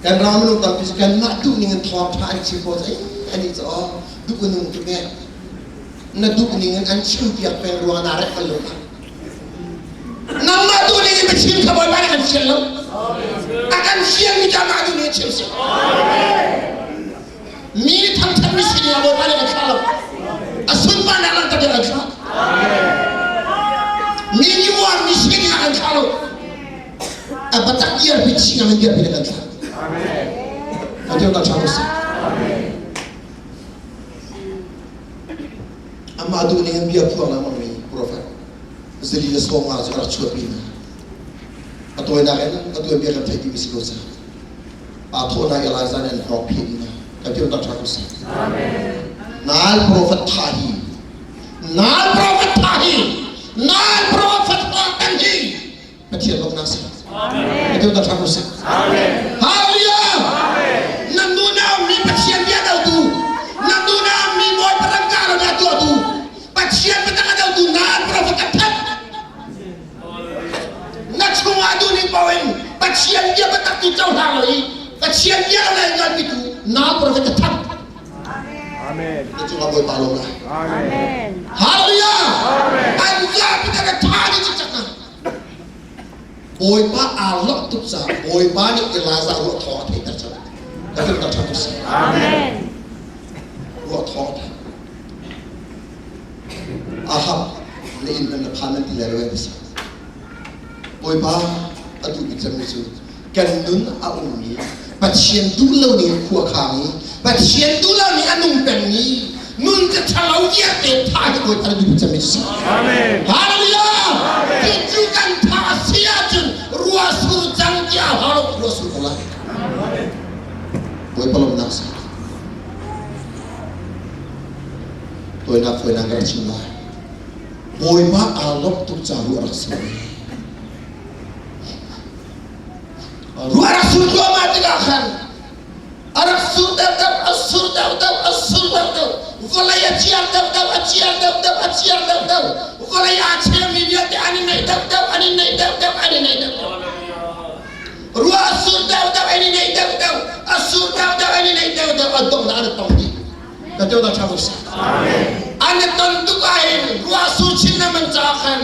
Kan ram minung tampi cu kanmah duh ning in thawngṭha an chim pawl cu ei an i cu aw duh a nung tuk ee. Na duh ning in an chimpiak peng ruang naa rek bal lo kha. Nangmah duh ning in biachim kha Bawipa nih kan fial lo. A kan fialmi cu amah duh ning in chim si. Mi thangṭhatmi sining ah Bawipa nih kan thlah lo. A sunparnak langhter ding kan thlah. Mi nih uarmi sining ah kan thlah lo. A biatak dirpi chin ah dirpi kan thlah. Kan tiu tak ṭha ko sih. Amah duh ning in bia phuang lengmang mi profet zali le 50 cu a rak chuahpi hna. A tawinak in a tuanbia kan theih dihmi si ko cang. Aa thawhnak Elijah nih an hnawk phih dih hna. Kan tiu tak ṭha ko sih. Naal profet tha hi Naal profet tha hi Naal profet hawng hi Pathian lawmhnak si. Amen. Atu ta ṭha ko sih. Amen. Hallelujah. Amen. Nan nu na mi Pathian bia dotu, nan nu na mi bawi patang ka lo na tuahtu, Pathian patang a dotu na prophet a that. Na chungah duh ning paoh in Pathian bia biatak tu cohlang lo i Pathian bia lo lai ngalpi tu na prophet a that. Amen. Na cungah Bawipa lawm lai. Amen. Hallelujah. Amen. An zapi ta tha ni cak na. Bawipa aa lawmh tuk caah Bawipa nih Elijah ruah thawng a theihter cang. Ka tum tak ṭha tuk si. Amen. Ruah thawng a theih. Ahab na inn hmanh na phan nan ti lai lo ti si. Bawipa a duh bik cemmi cu kan nun a ummi Pathian duh lo ning khua khang i Pathian duh lo ning a nung pengmi nun ka ṭhalo vialte tha hi Bawipa na duh bik cemmi si. Amen. Hallelujah. Cucu kan tha a si ahcun ruah sur cang tiah hau lo ruah sur ko lai. Bawipa lawmhnak si. Tawinak fawinak ka rak chim lai. Bawipa aa lawmh tuk ca ruah rak sur. Ruah rak sur thluahmah tikah khan a rak sur deuhdeuh, a sur deuhdeuh, a sur deuhdeuh, vawlei a ciar deuhdeuh, a ciar deuhdeuh, a ciar deuhdeuh, vawlei aa chemmi vialte an i neih deuhdeuh, an i neih deuhdeuh, an i neih deuhdeuh. Ruah a sur deuhdeuh, an i neih deuhdeuh, a sur deuhdeuh, an i neih deuhdeuh, a donghnak an i tong dih. Ka teo dah ṭha ko seh. An i ton tuk ahhin ruah sur chin lengmang caah khan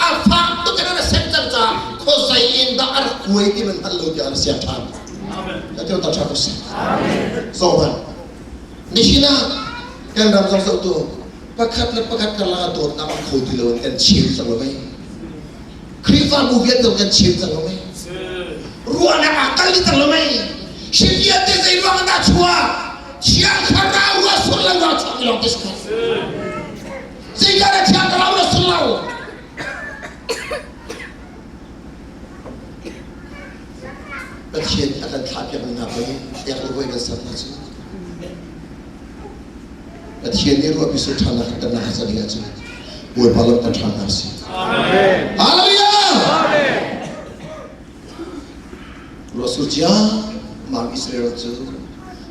a fak tuk in an set cang caah khuazei in dah a rak kuai ti man hngalh lo tiah an siang ṭhan. Ka teo dah ṭha ko seh. Zohhmanh. Nihin ah kan ram zong zohtu pakhat le pakhat karlak ah dawtnak um kho ti lo in kan chim cang lo mei. Khrihfabu vialte kan chim cang lo mei. Ruahnak ah kal dih cang lo mei. Hi vialte zei ruang dah chuah? Thiang Thlarau ruah sur lo ruang chuak mi lawng te si. Zeicahdah Thiang Thlarau na sur lo? Pathian a kan thlahpiak mi hna pei ek le voi kan ser hna cu. Pathian nih ruahpi sur ṭhan nak kan nak cang ding ahcun Bawipa lawmhter ṭhan hna sih. Amen. Hallelujah. Amen. Ruah sur cia mam Israel cu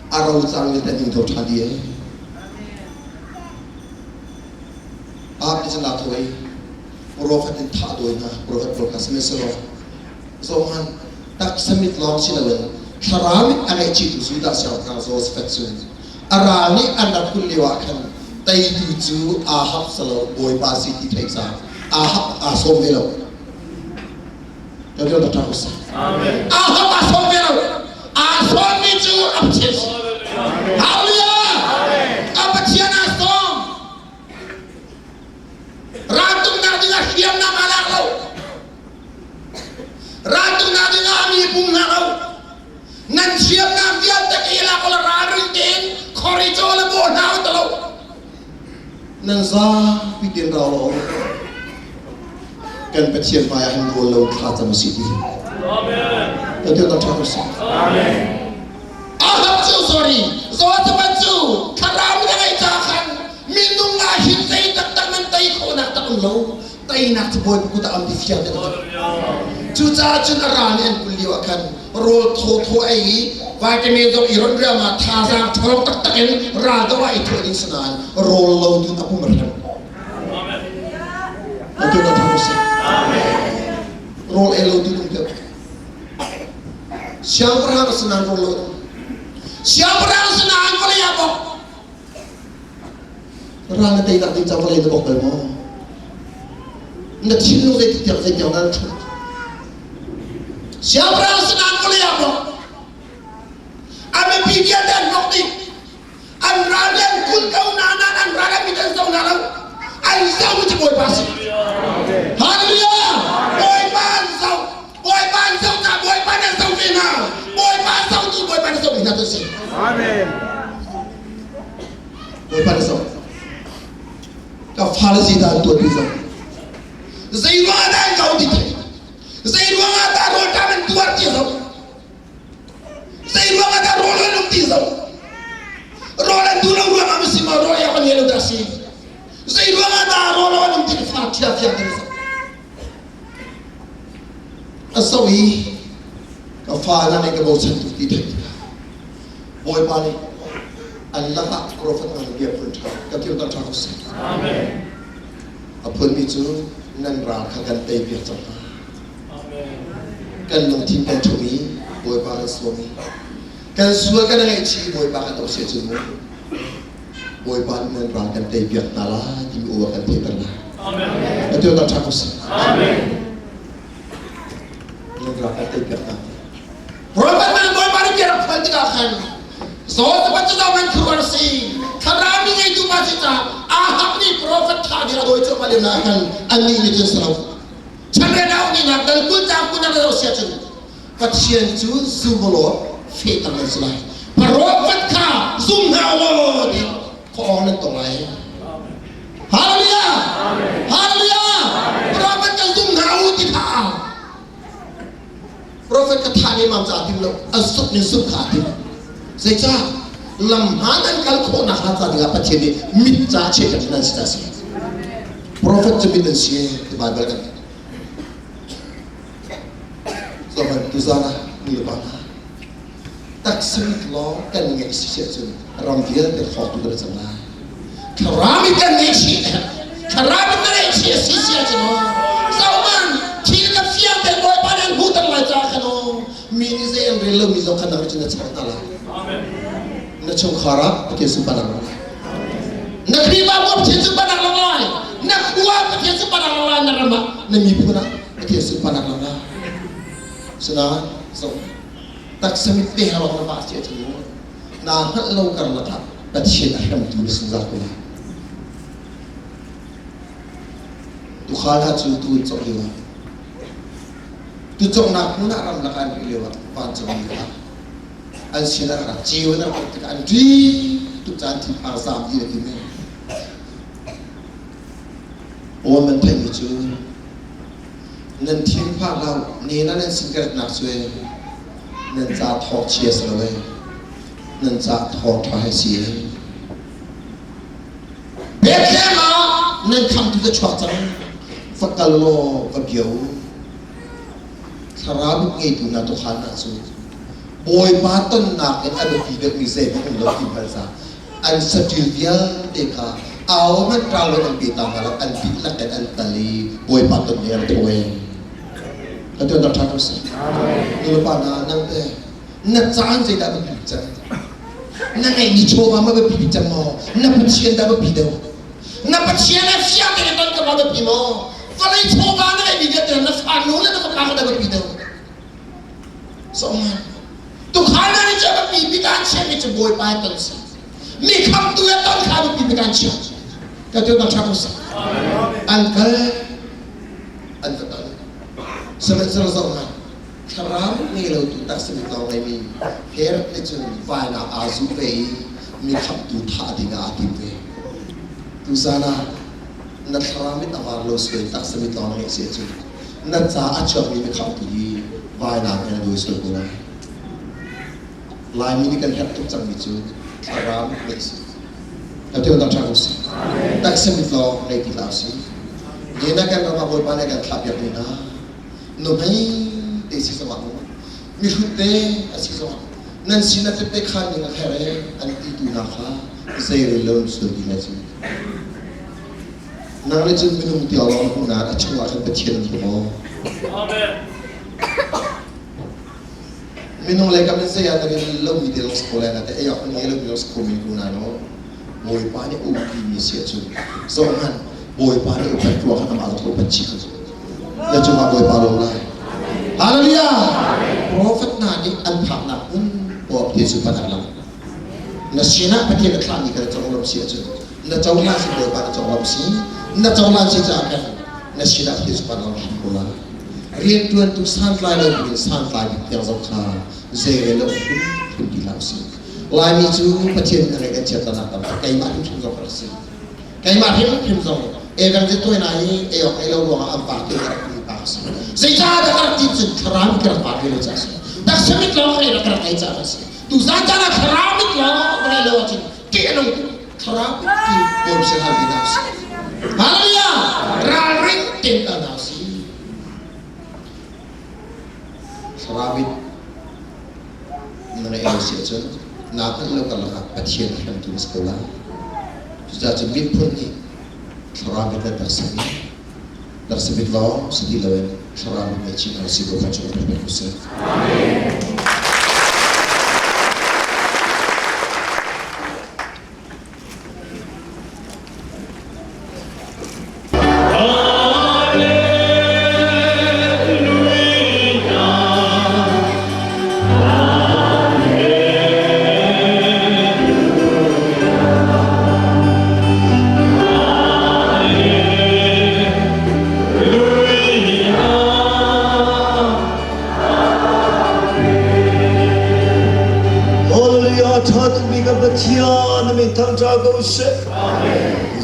a ro cang mi kan hingto ṭhan dih ai. Ap ni cun aa thaw i profet in thah dawi hna profet pawl kha sihmanhsehlaw zohhmanh taksa mit lawng si loin thlarau mit a ngeih chihtu Judah siangpahrang Josafat cu a ral nih an rak hun lio ah khan teitu cu Ahab salo Bawipa si ti theih caah Ahab aa sawm ve lo. Ahab aa sawm ve lo. Aa sawmmi cu a Pathian si. Hallelujah! A Pathian aa sawm. Raltuknak dingah hriamnam aa lak lo. Raltuknak dingah a mi pum hna lo. Nan hriamnam vialte ka i lak la ralring tein khori caw le bawh hna u lo. Nan zapi tein rau lo. Kan Pathian hmai ah hin rawl lo thla cam si ti. Amen. Kan ti tak ṭha si. Amen. Ahab cu sorry, Josaphat cu thlarau na ngei ca khan minung ah hin zei taktak nan tei khawhnak tak um lo. Teinak cu Bawipa kut ah um ti fiang te tak. Cucaah cun a ral nih an kul lio ah khan rawl thawthaw ei i vitamin zong i ron riam ah thazaang ṭhawng taktak in ral do ah i thawh ding si nain rawl lo tun a pum a hrem. Atu ka thang sih. Rawl ei lo tu tung deuh. Siangpahrang a si nain rawl lo an um. Siangpahrang a si nain vawlei ah bawk. Ral na teinak ding caah vawlei na bawk bal maw? Na thinlung zeitik tiang zeitiang dah na ṭhut? Siangpahrang a si nain vawlei ah bawk. A mipi vialte an bawk dih. An ral nih an kulh ko hna nain an ral an mit an zoh hna lo. An zohmi cu Bawipa a si. Hallelujah! Bawipa an zoh. Bawipa an zoh caah Bawipa nih an zoh ve hna. Bawipa an zohtu Bawipa nih zoh ve hna tu a si. Amen. Bawipa nih zoh. Ka fale zeidah an tuah ti zoh. Zei ruangah dah an zoh ti thei. Zei ruangah dah rawlṭam an tuar ti zoh. Zei ruangah dah rawl an um ti zo? Rawl an duh lo ruangah ma si maw rawl ei awk an ngei lo dah si? Zei ruangah dah rawl an um ti fa ṭhia fiang ti zo? A so i ka fa na nih ka bochan tuk ti theih tikah Bawipa nih an lakah profet hna bia phun ṭha ka thil kan ṭha ko seh. Amen. A phunmi cu nan ral kha kan tei piak cang hna. Kan lungthin kan ṭhum i Bawipa kan sawm i kan sual kan ngaihchih i Bawipa kan doh seh cu mu. Bawipa nih nan ral kan tei piak hna lai timi aw a kan theihter lai. Atu kan ṭha ko seh. Nan ral kan tei piak hna. Prophet man Bawipa nih bia rak phuan tikah khan Zawt cu man khuruar si thlarau mi ngeitu pa si caah Ahab nih prophet tha ding a dawi cuahmah lio ah khan annih nih cun si lo. Chanre na nih nak dal kul cang kun na sia cun Pathian cu zum law fehter nan si lai. Prophet kha zum hna law ti khuaawng nan tong lai. Hallelujah! Hallelujah! Prophet kan zum hna u ti kha Prophet ka tha ne mam ca tim lo a zuk nin zuk kha tim. Zeicah lam hmaan an kal khawh nak hnga ca dingah Pathian nih mit ca che kan nan si ta si. Prophet cu mit an si ti Bible kan ti. Zohan tuzan ah nu le pa hna taksa mit lawng kan ngeih si si ahcun ram vialte hrawktu kan cang lai. Thlarau mit kan ngeih chih thlarau mit na ngeih chih a si si ahcun aw zohman thil ka fiang te Bawipa nih an hmuhter lai caah khan aw mi nih zei an rel lomi zong khan nang cun na char hna lai. Na chungkhar ah Pathian sunparnak lang lai. Na Khrihfabu ah Pathian sunparnak lang lai. Na khua ah Pathian sunparnak lang lai. Na ram ah na miphun ah Pathian sunparnak lang lai. Sinain zoh taksa mit te ha na vah si ahcun naa hngalh lo karlak ah Pathian a hremtu na zungzal ko lai. Tuukhal hna cu tuu an cawk lio ah tucawknak hmun ah ramlak ah an ri lio ah vancung mi kha an sin ah rak ceu in rak tikah an ṭi tuk caan thinphang zaam ti a ti mi aw man theihmi cu nan thinphang hlah ne na nan sin ka ratnak cu e nan ca thawk chia si lo e nan ca thawk ṭha he si e Bethlehem ah nan khamtu ka chuak cang va kal law va bia u thlarau ngeitu hna tuukhal hna cu Bawipa tonnak in a biapi deuhmi zeihmanh um lo ti hngal ca an saṭil vialte kha au hmanh ṭau in an pe ta hna lo an dihlak in an tal i Bawipa ton ni an thawi. Ka tuan ṭha ko seh. Nulepa hna nang te na caan zeidah biapi bik cang? Na ngeihmi chawva ma biapi bik cang maw? Na Pathian dah biapi deuh? Na Pathian a fiang tein ton ka ma biapi maw? Vawlei chawva na ngeihmi vialte na fanu le na fapa ka dah biapi deuh? Soman. Tukhal na nih cu biapi bik an chiahmi cu Bawipa he ton si. Mi khamtu he ton kha biapi bik an chiah. Ka tu ka ṭha ko seh. An kal an va ton. Sihmanhsehlaw zoh hmanh thlarau ngei lo tu tak simi lawng ngeimi Herod nih cun vainam aa zuh ve i mi khamtu thah ding ah aa tim ve. Tuzan ah na thlarau mit a var lo sual tak simi lawng ngeih si ahcun na ca a chuakmi na khamtu hi vainam in a dawi sual ko lai. Laimi nih kan herh tuk cangmi cu thlarau ngeih si. Ka ti ṭha ko si. Taksa mit lawng ngei ti hlah usih. Ni na kan ram ah Bawipa nih kan thlah piak mi hna. Nuhmei te si zongah mu, mihrut te a si zongah nan sin a tette khan ning a kher e an ti tu hna kha zei rel lo sual ti lai cu. Nang le cun minung tiang lawng hmuh nain a chungah khan Pathian an hmu maw? Amen. Minung lei kam in zei ah nan i lomi te lawng si ko lai na te ei awk nan ngei lomi lawng si ko men ko na no. Bawipa nih a umpi mi si ahcun zoh hmanh Bawipa nih upat rua kha amah zong upat chih kha na cungah Bawipa lawm lai. Hallelujah! Prophet hna nih an phaknak hmun poah Pathian sunparnak lang. Na sinah Pathian a thlahmi kha na conglawmh si ahcun na cohlan si Bawipa na conglawmh si na cohlan si caah khan na sinah Pathian sunparnak lang hrim ko lai. Rianṭuantu santlai lo in santlai bik tiang zong kha zeirel lo hrim hrim ti hlah usih. Laimi cu Pathian a ngeih kan chiatnak tam keimah hrimhrim zong ka rak si. Keimah hrimhrim zong Evan cu tuai na i ei awk ei lo ruangah an pa te ka rak ti pa ka si. Zeicah dah ka rak ti cun thlarau ka rak pa ve lo caah si. Taksa mit lawng ka rak ei caah si. Tuzan caan ah thlarau mit lawng ka ngei lo ahcun ṭih a nung tuk. Thlarau mit ti bawm sin hal ti hna usih. Hallelujah! Ralring tein kal hna usih. Thlarau mit na ngeih lo si ahcun naa hngalh lo karlak ah Pathian a hremtu na si ko lai. Cucaah cun miphun nih thlarau mit le taksa mit taksa mit lawng si ti loin thlarau mit ngeih chin hna usih Bawipa cu kan pek usih. Hallelujah tha tukmi kan Pathian na min thangṭha ko seh.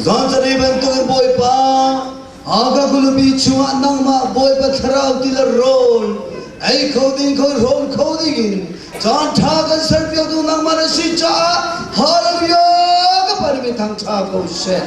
Zan zarei bantukin Bawipa Aga kulupi chungah nangmah Bawipa thlarau ti le rawl ei kho ding kho hrawm kho dingin caan ṭha kan serpiaktu nangmah na si caah Hallelujah ka Pa na min thangṭha ko seh.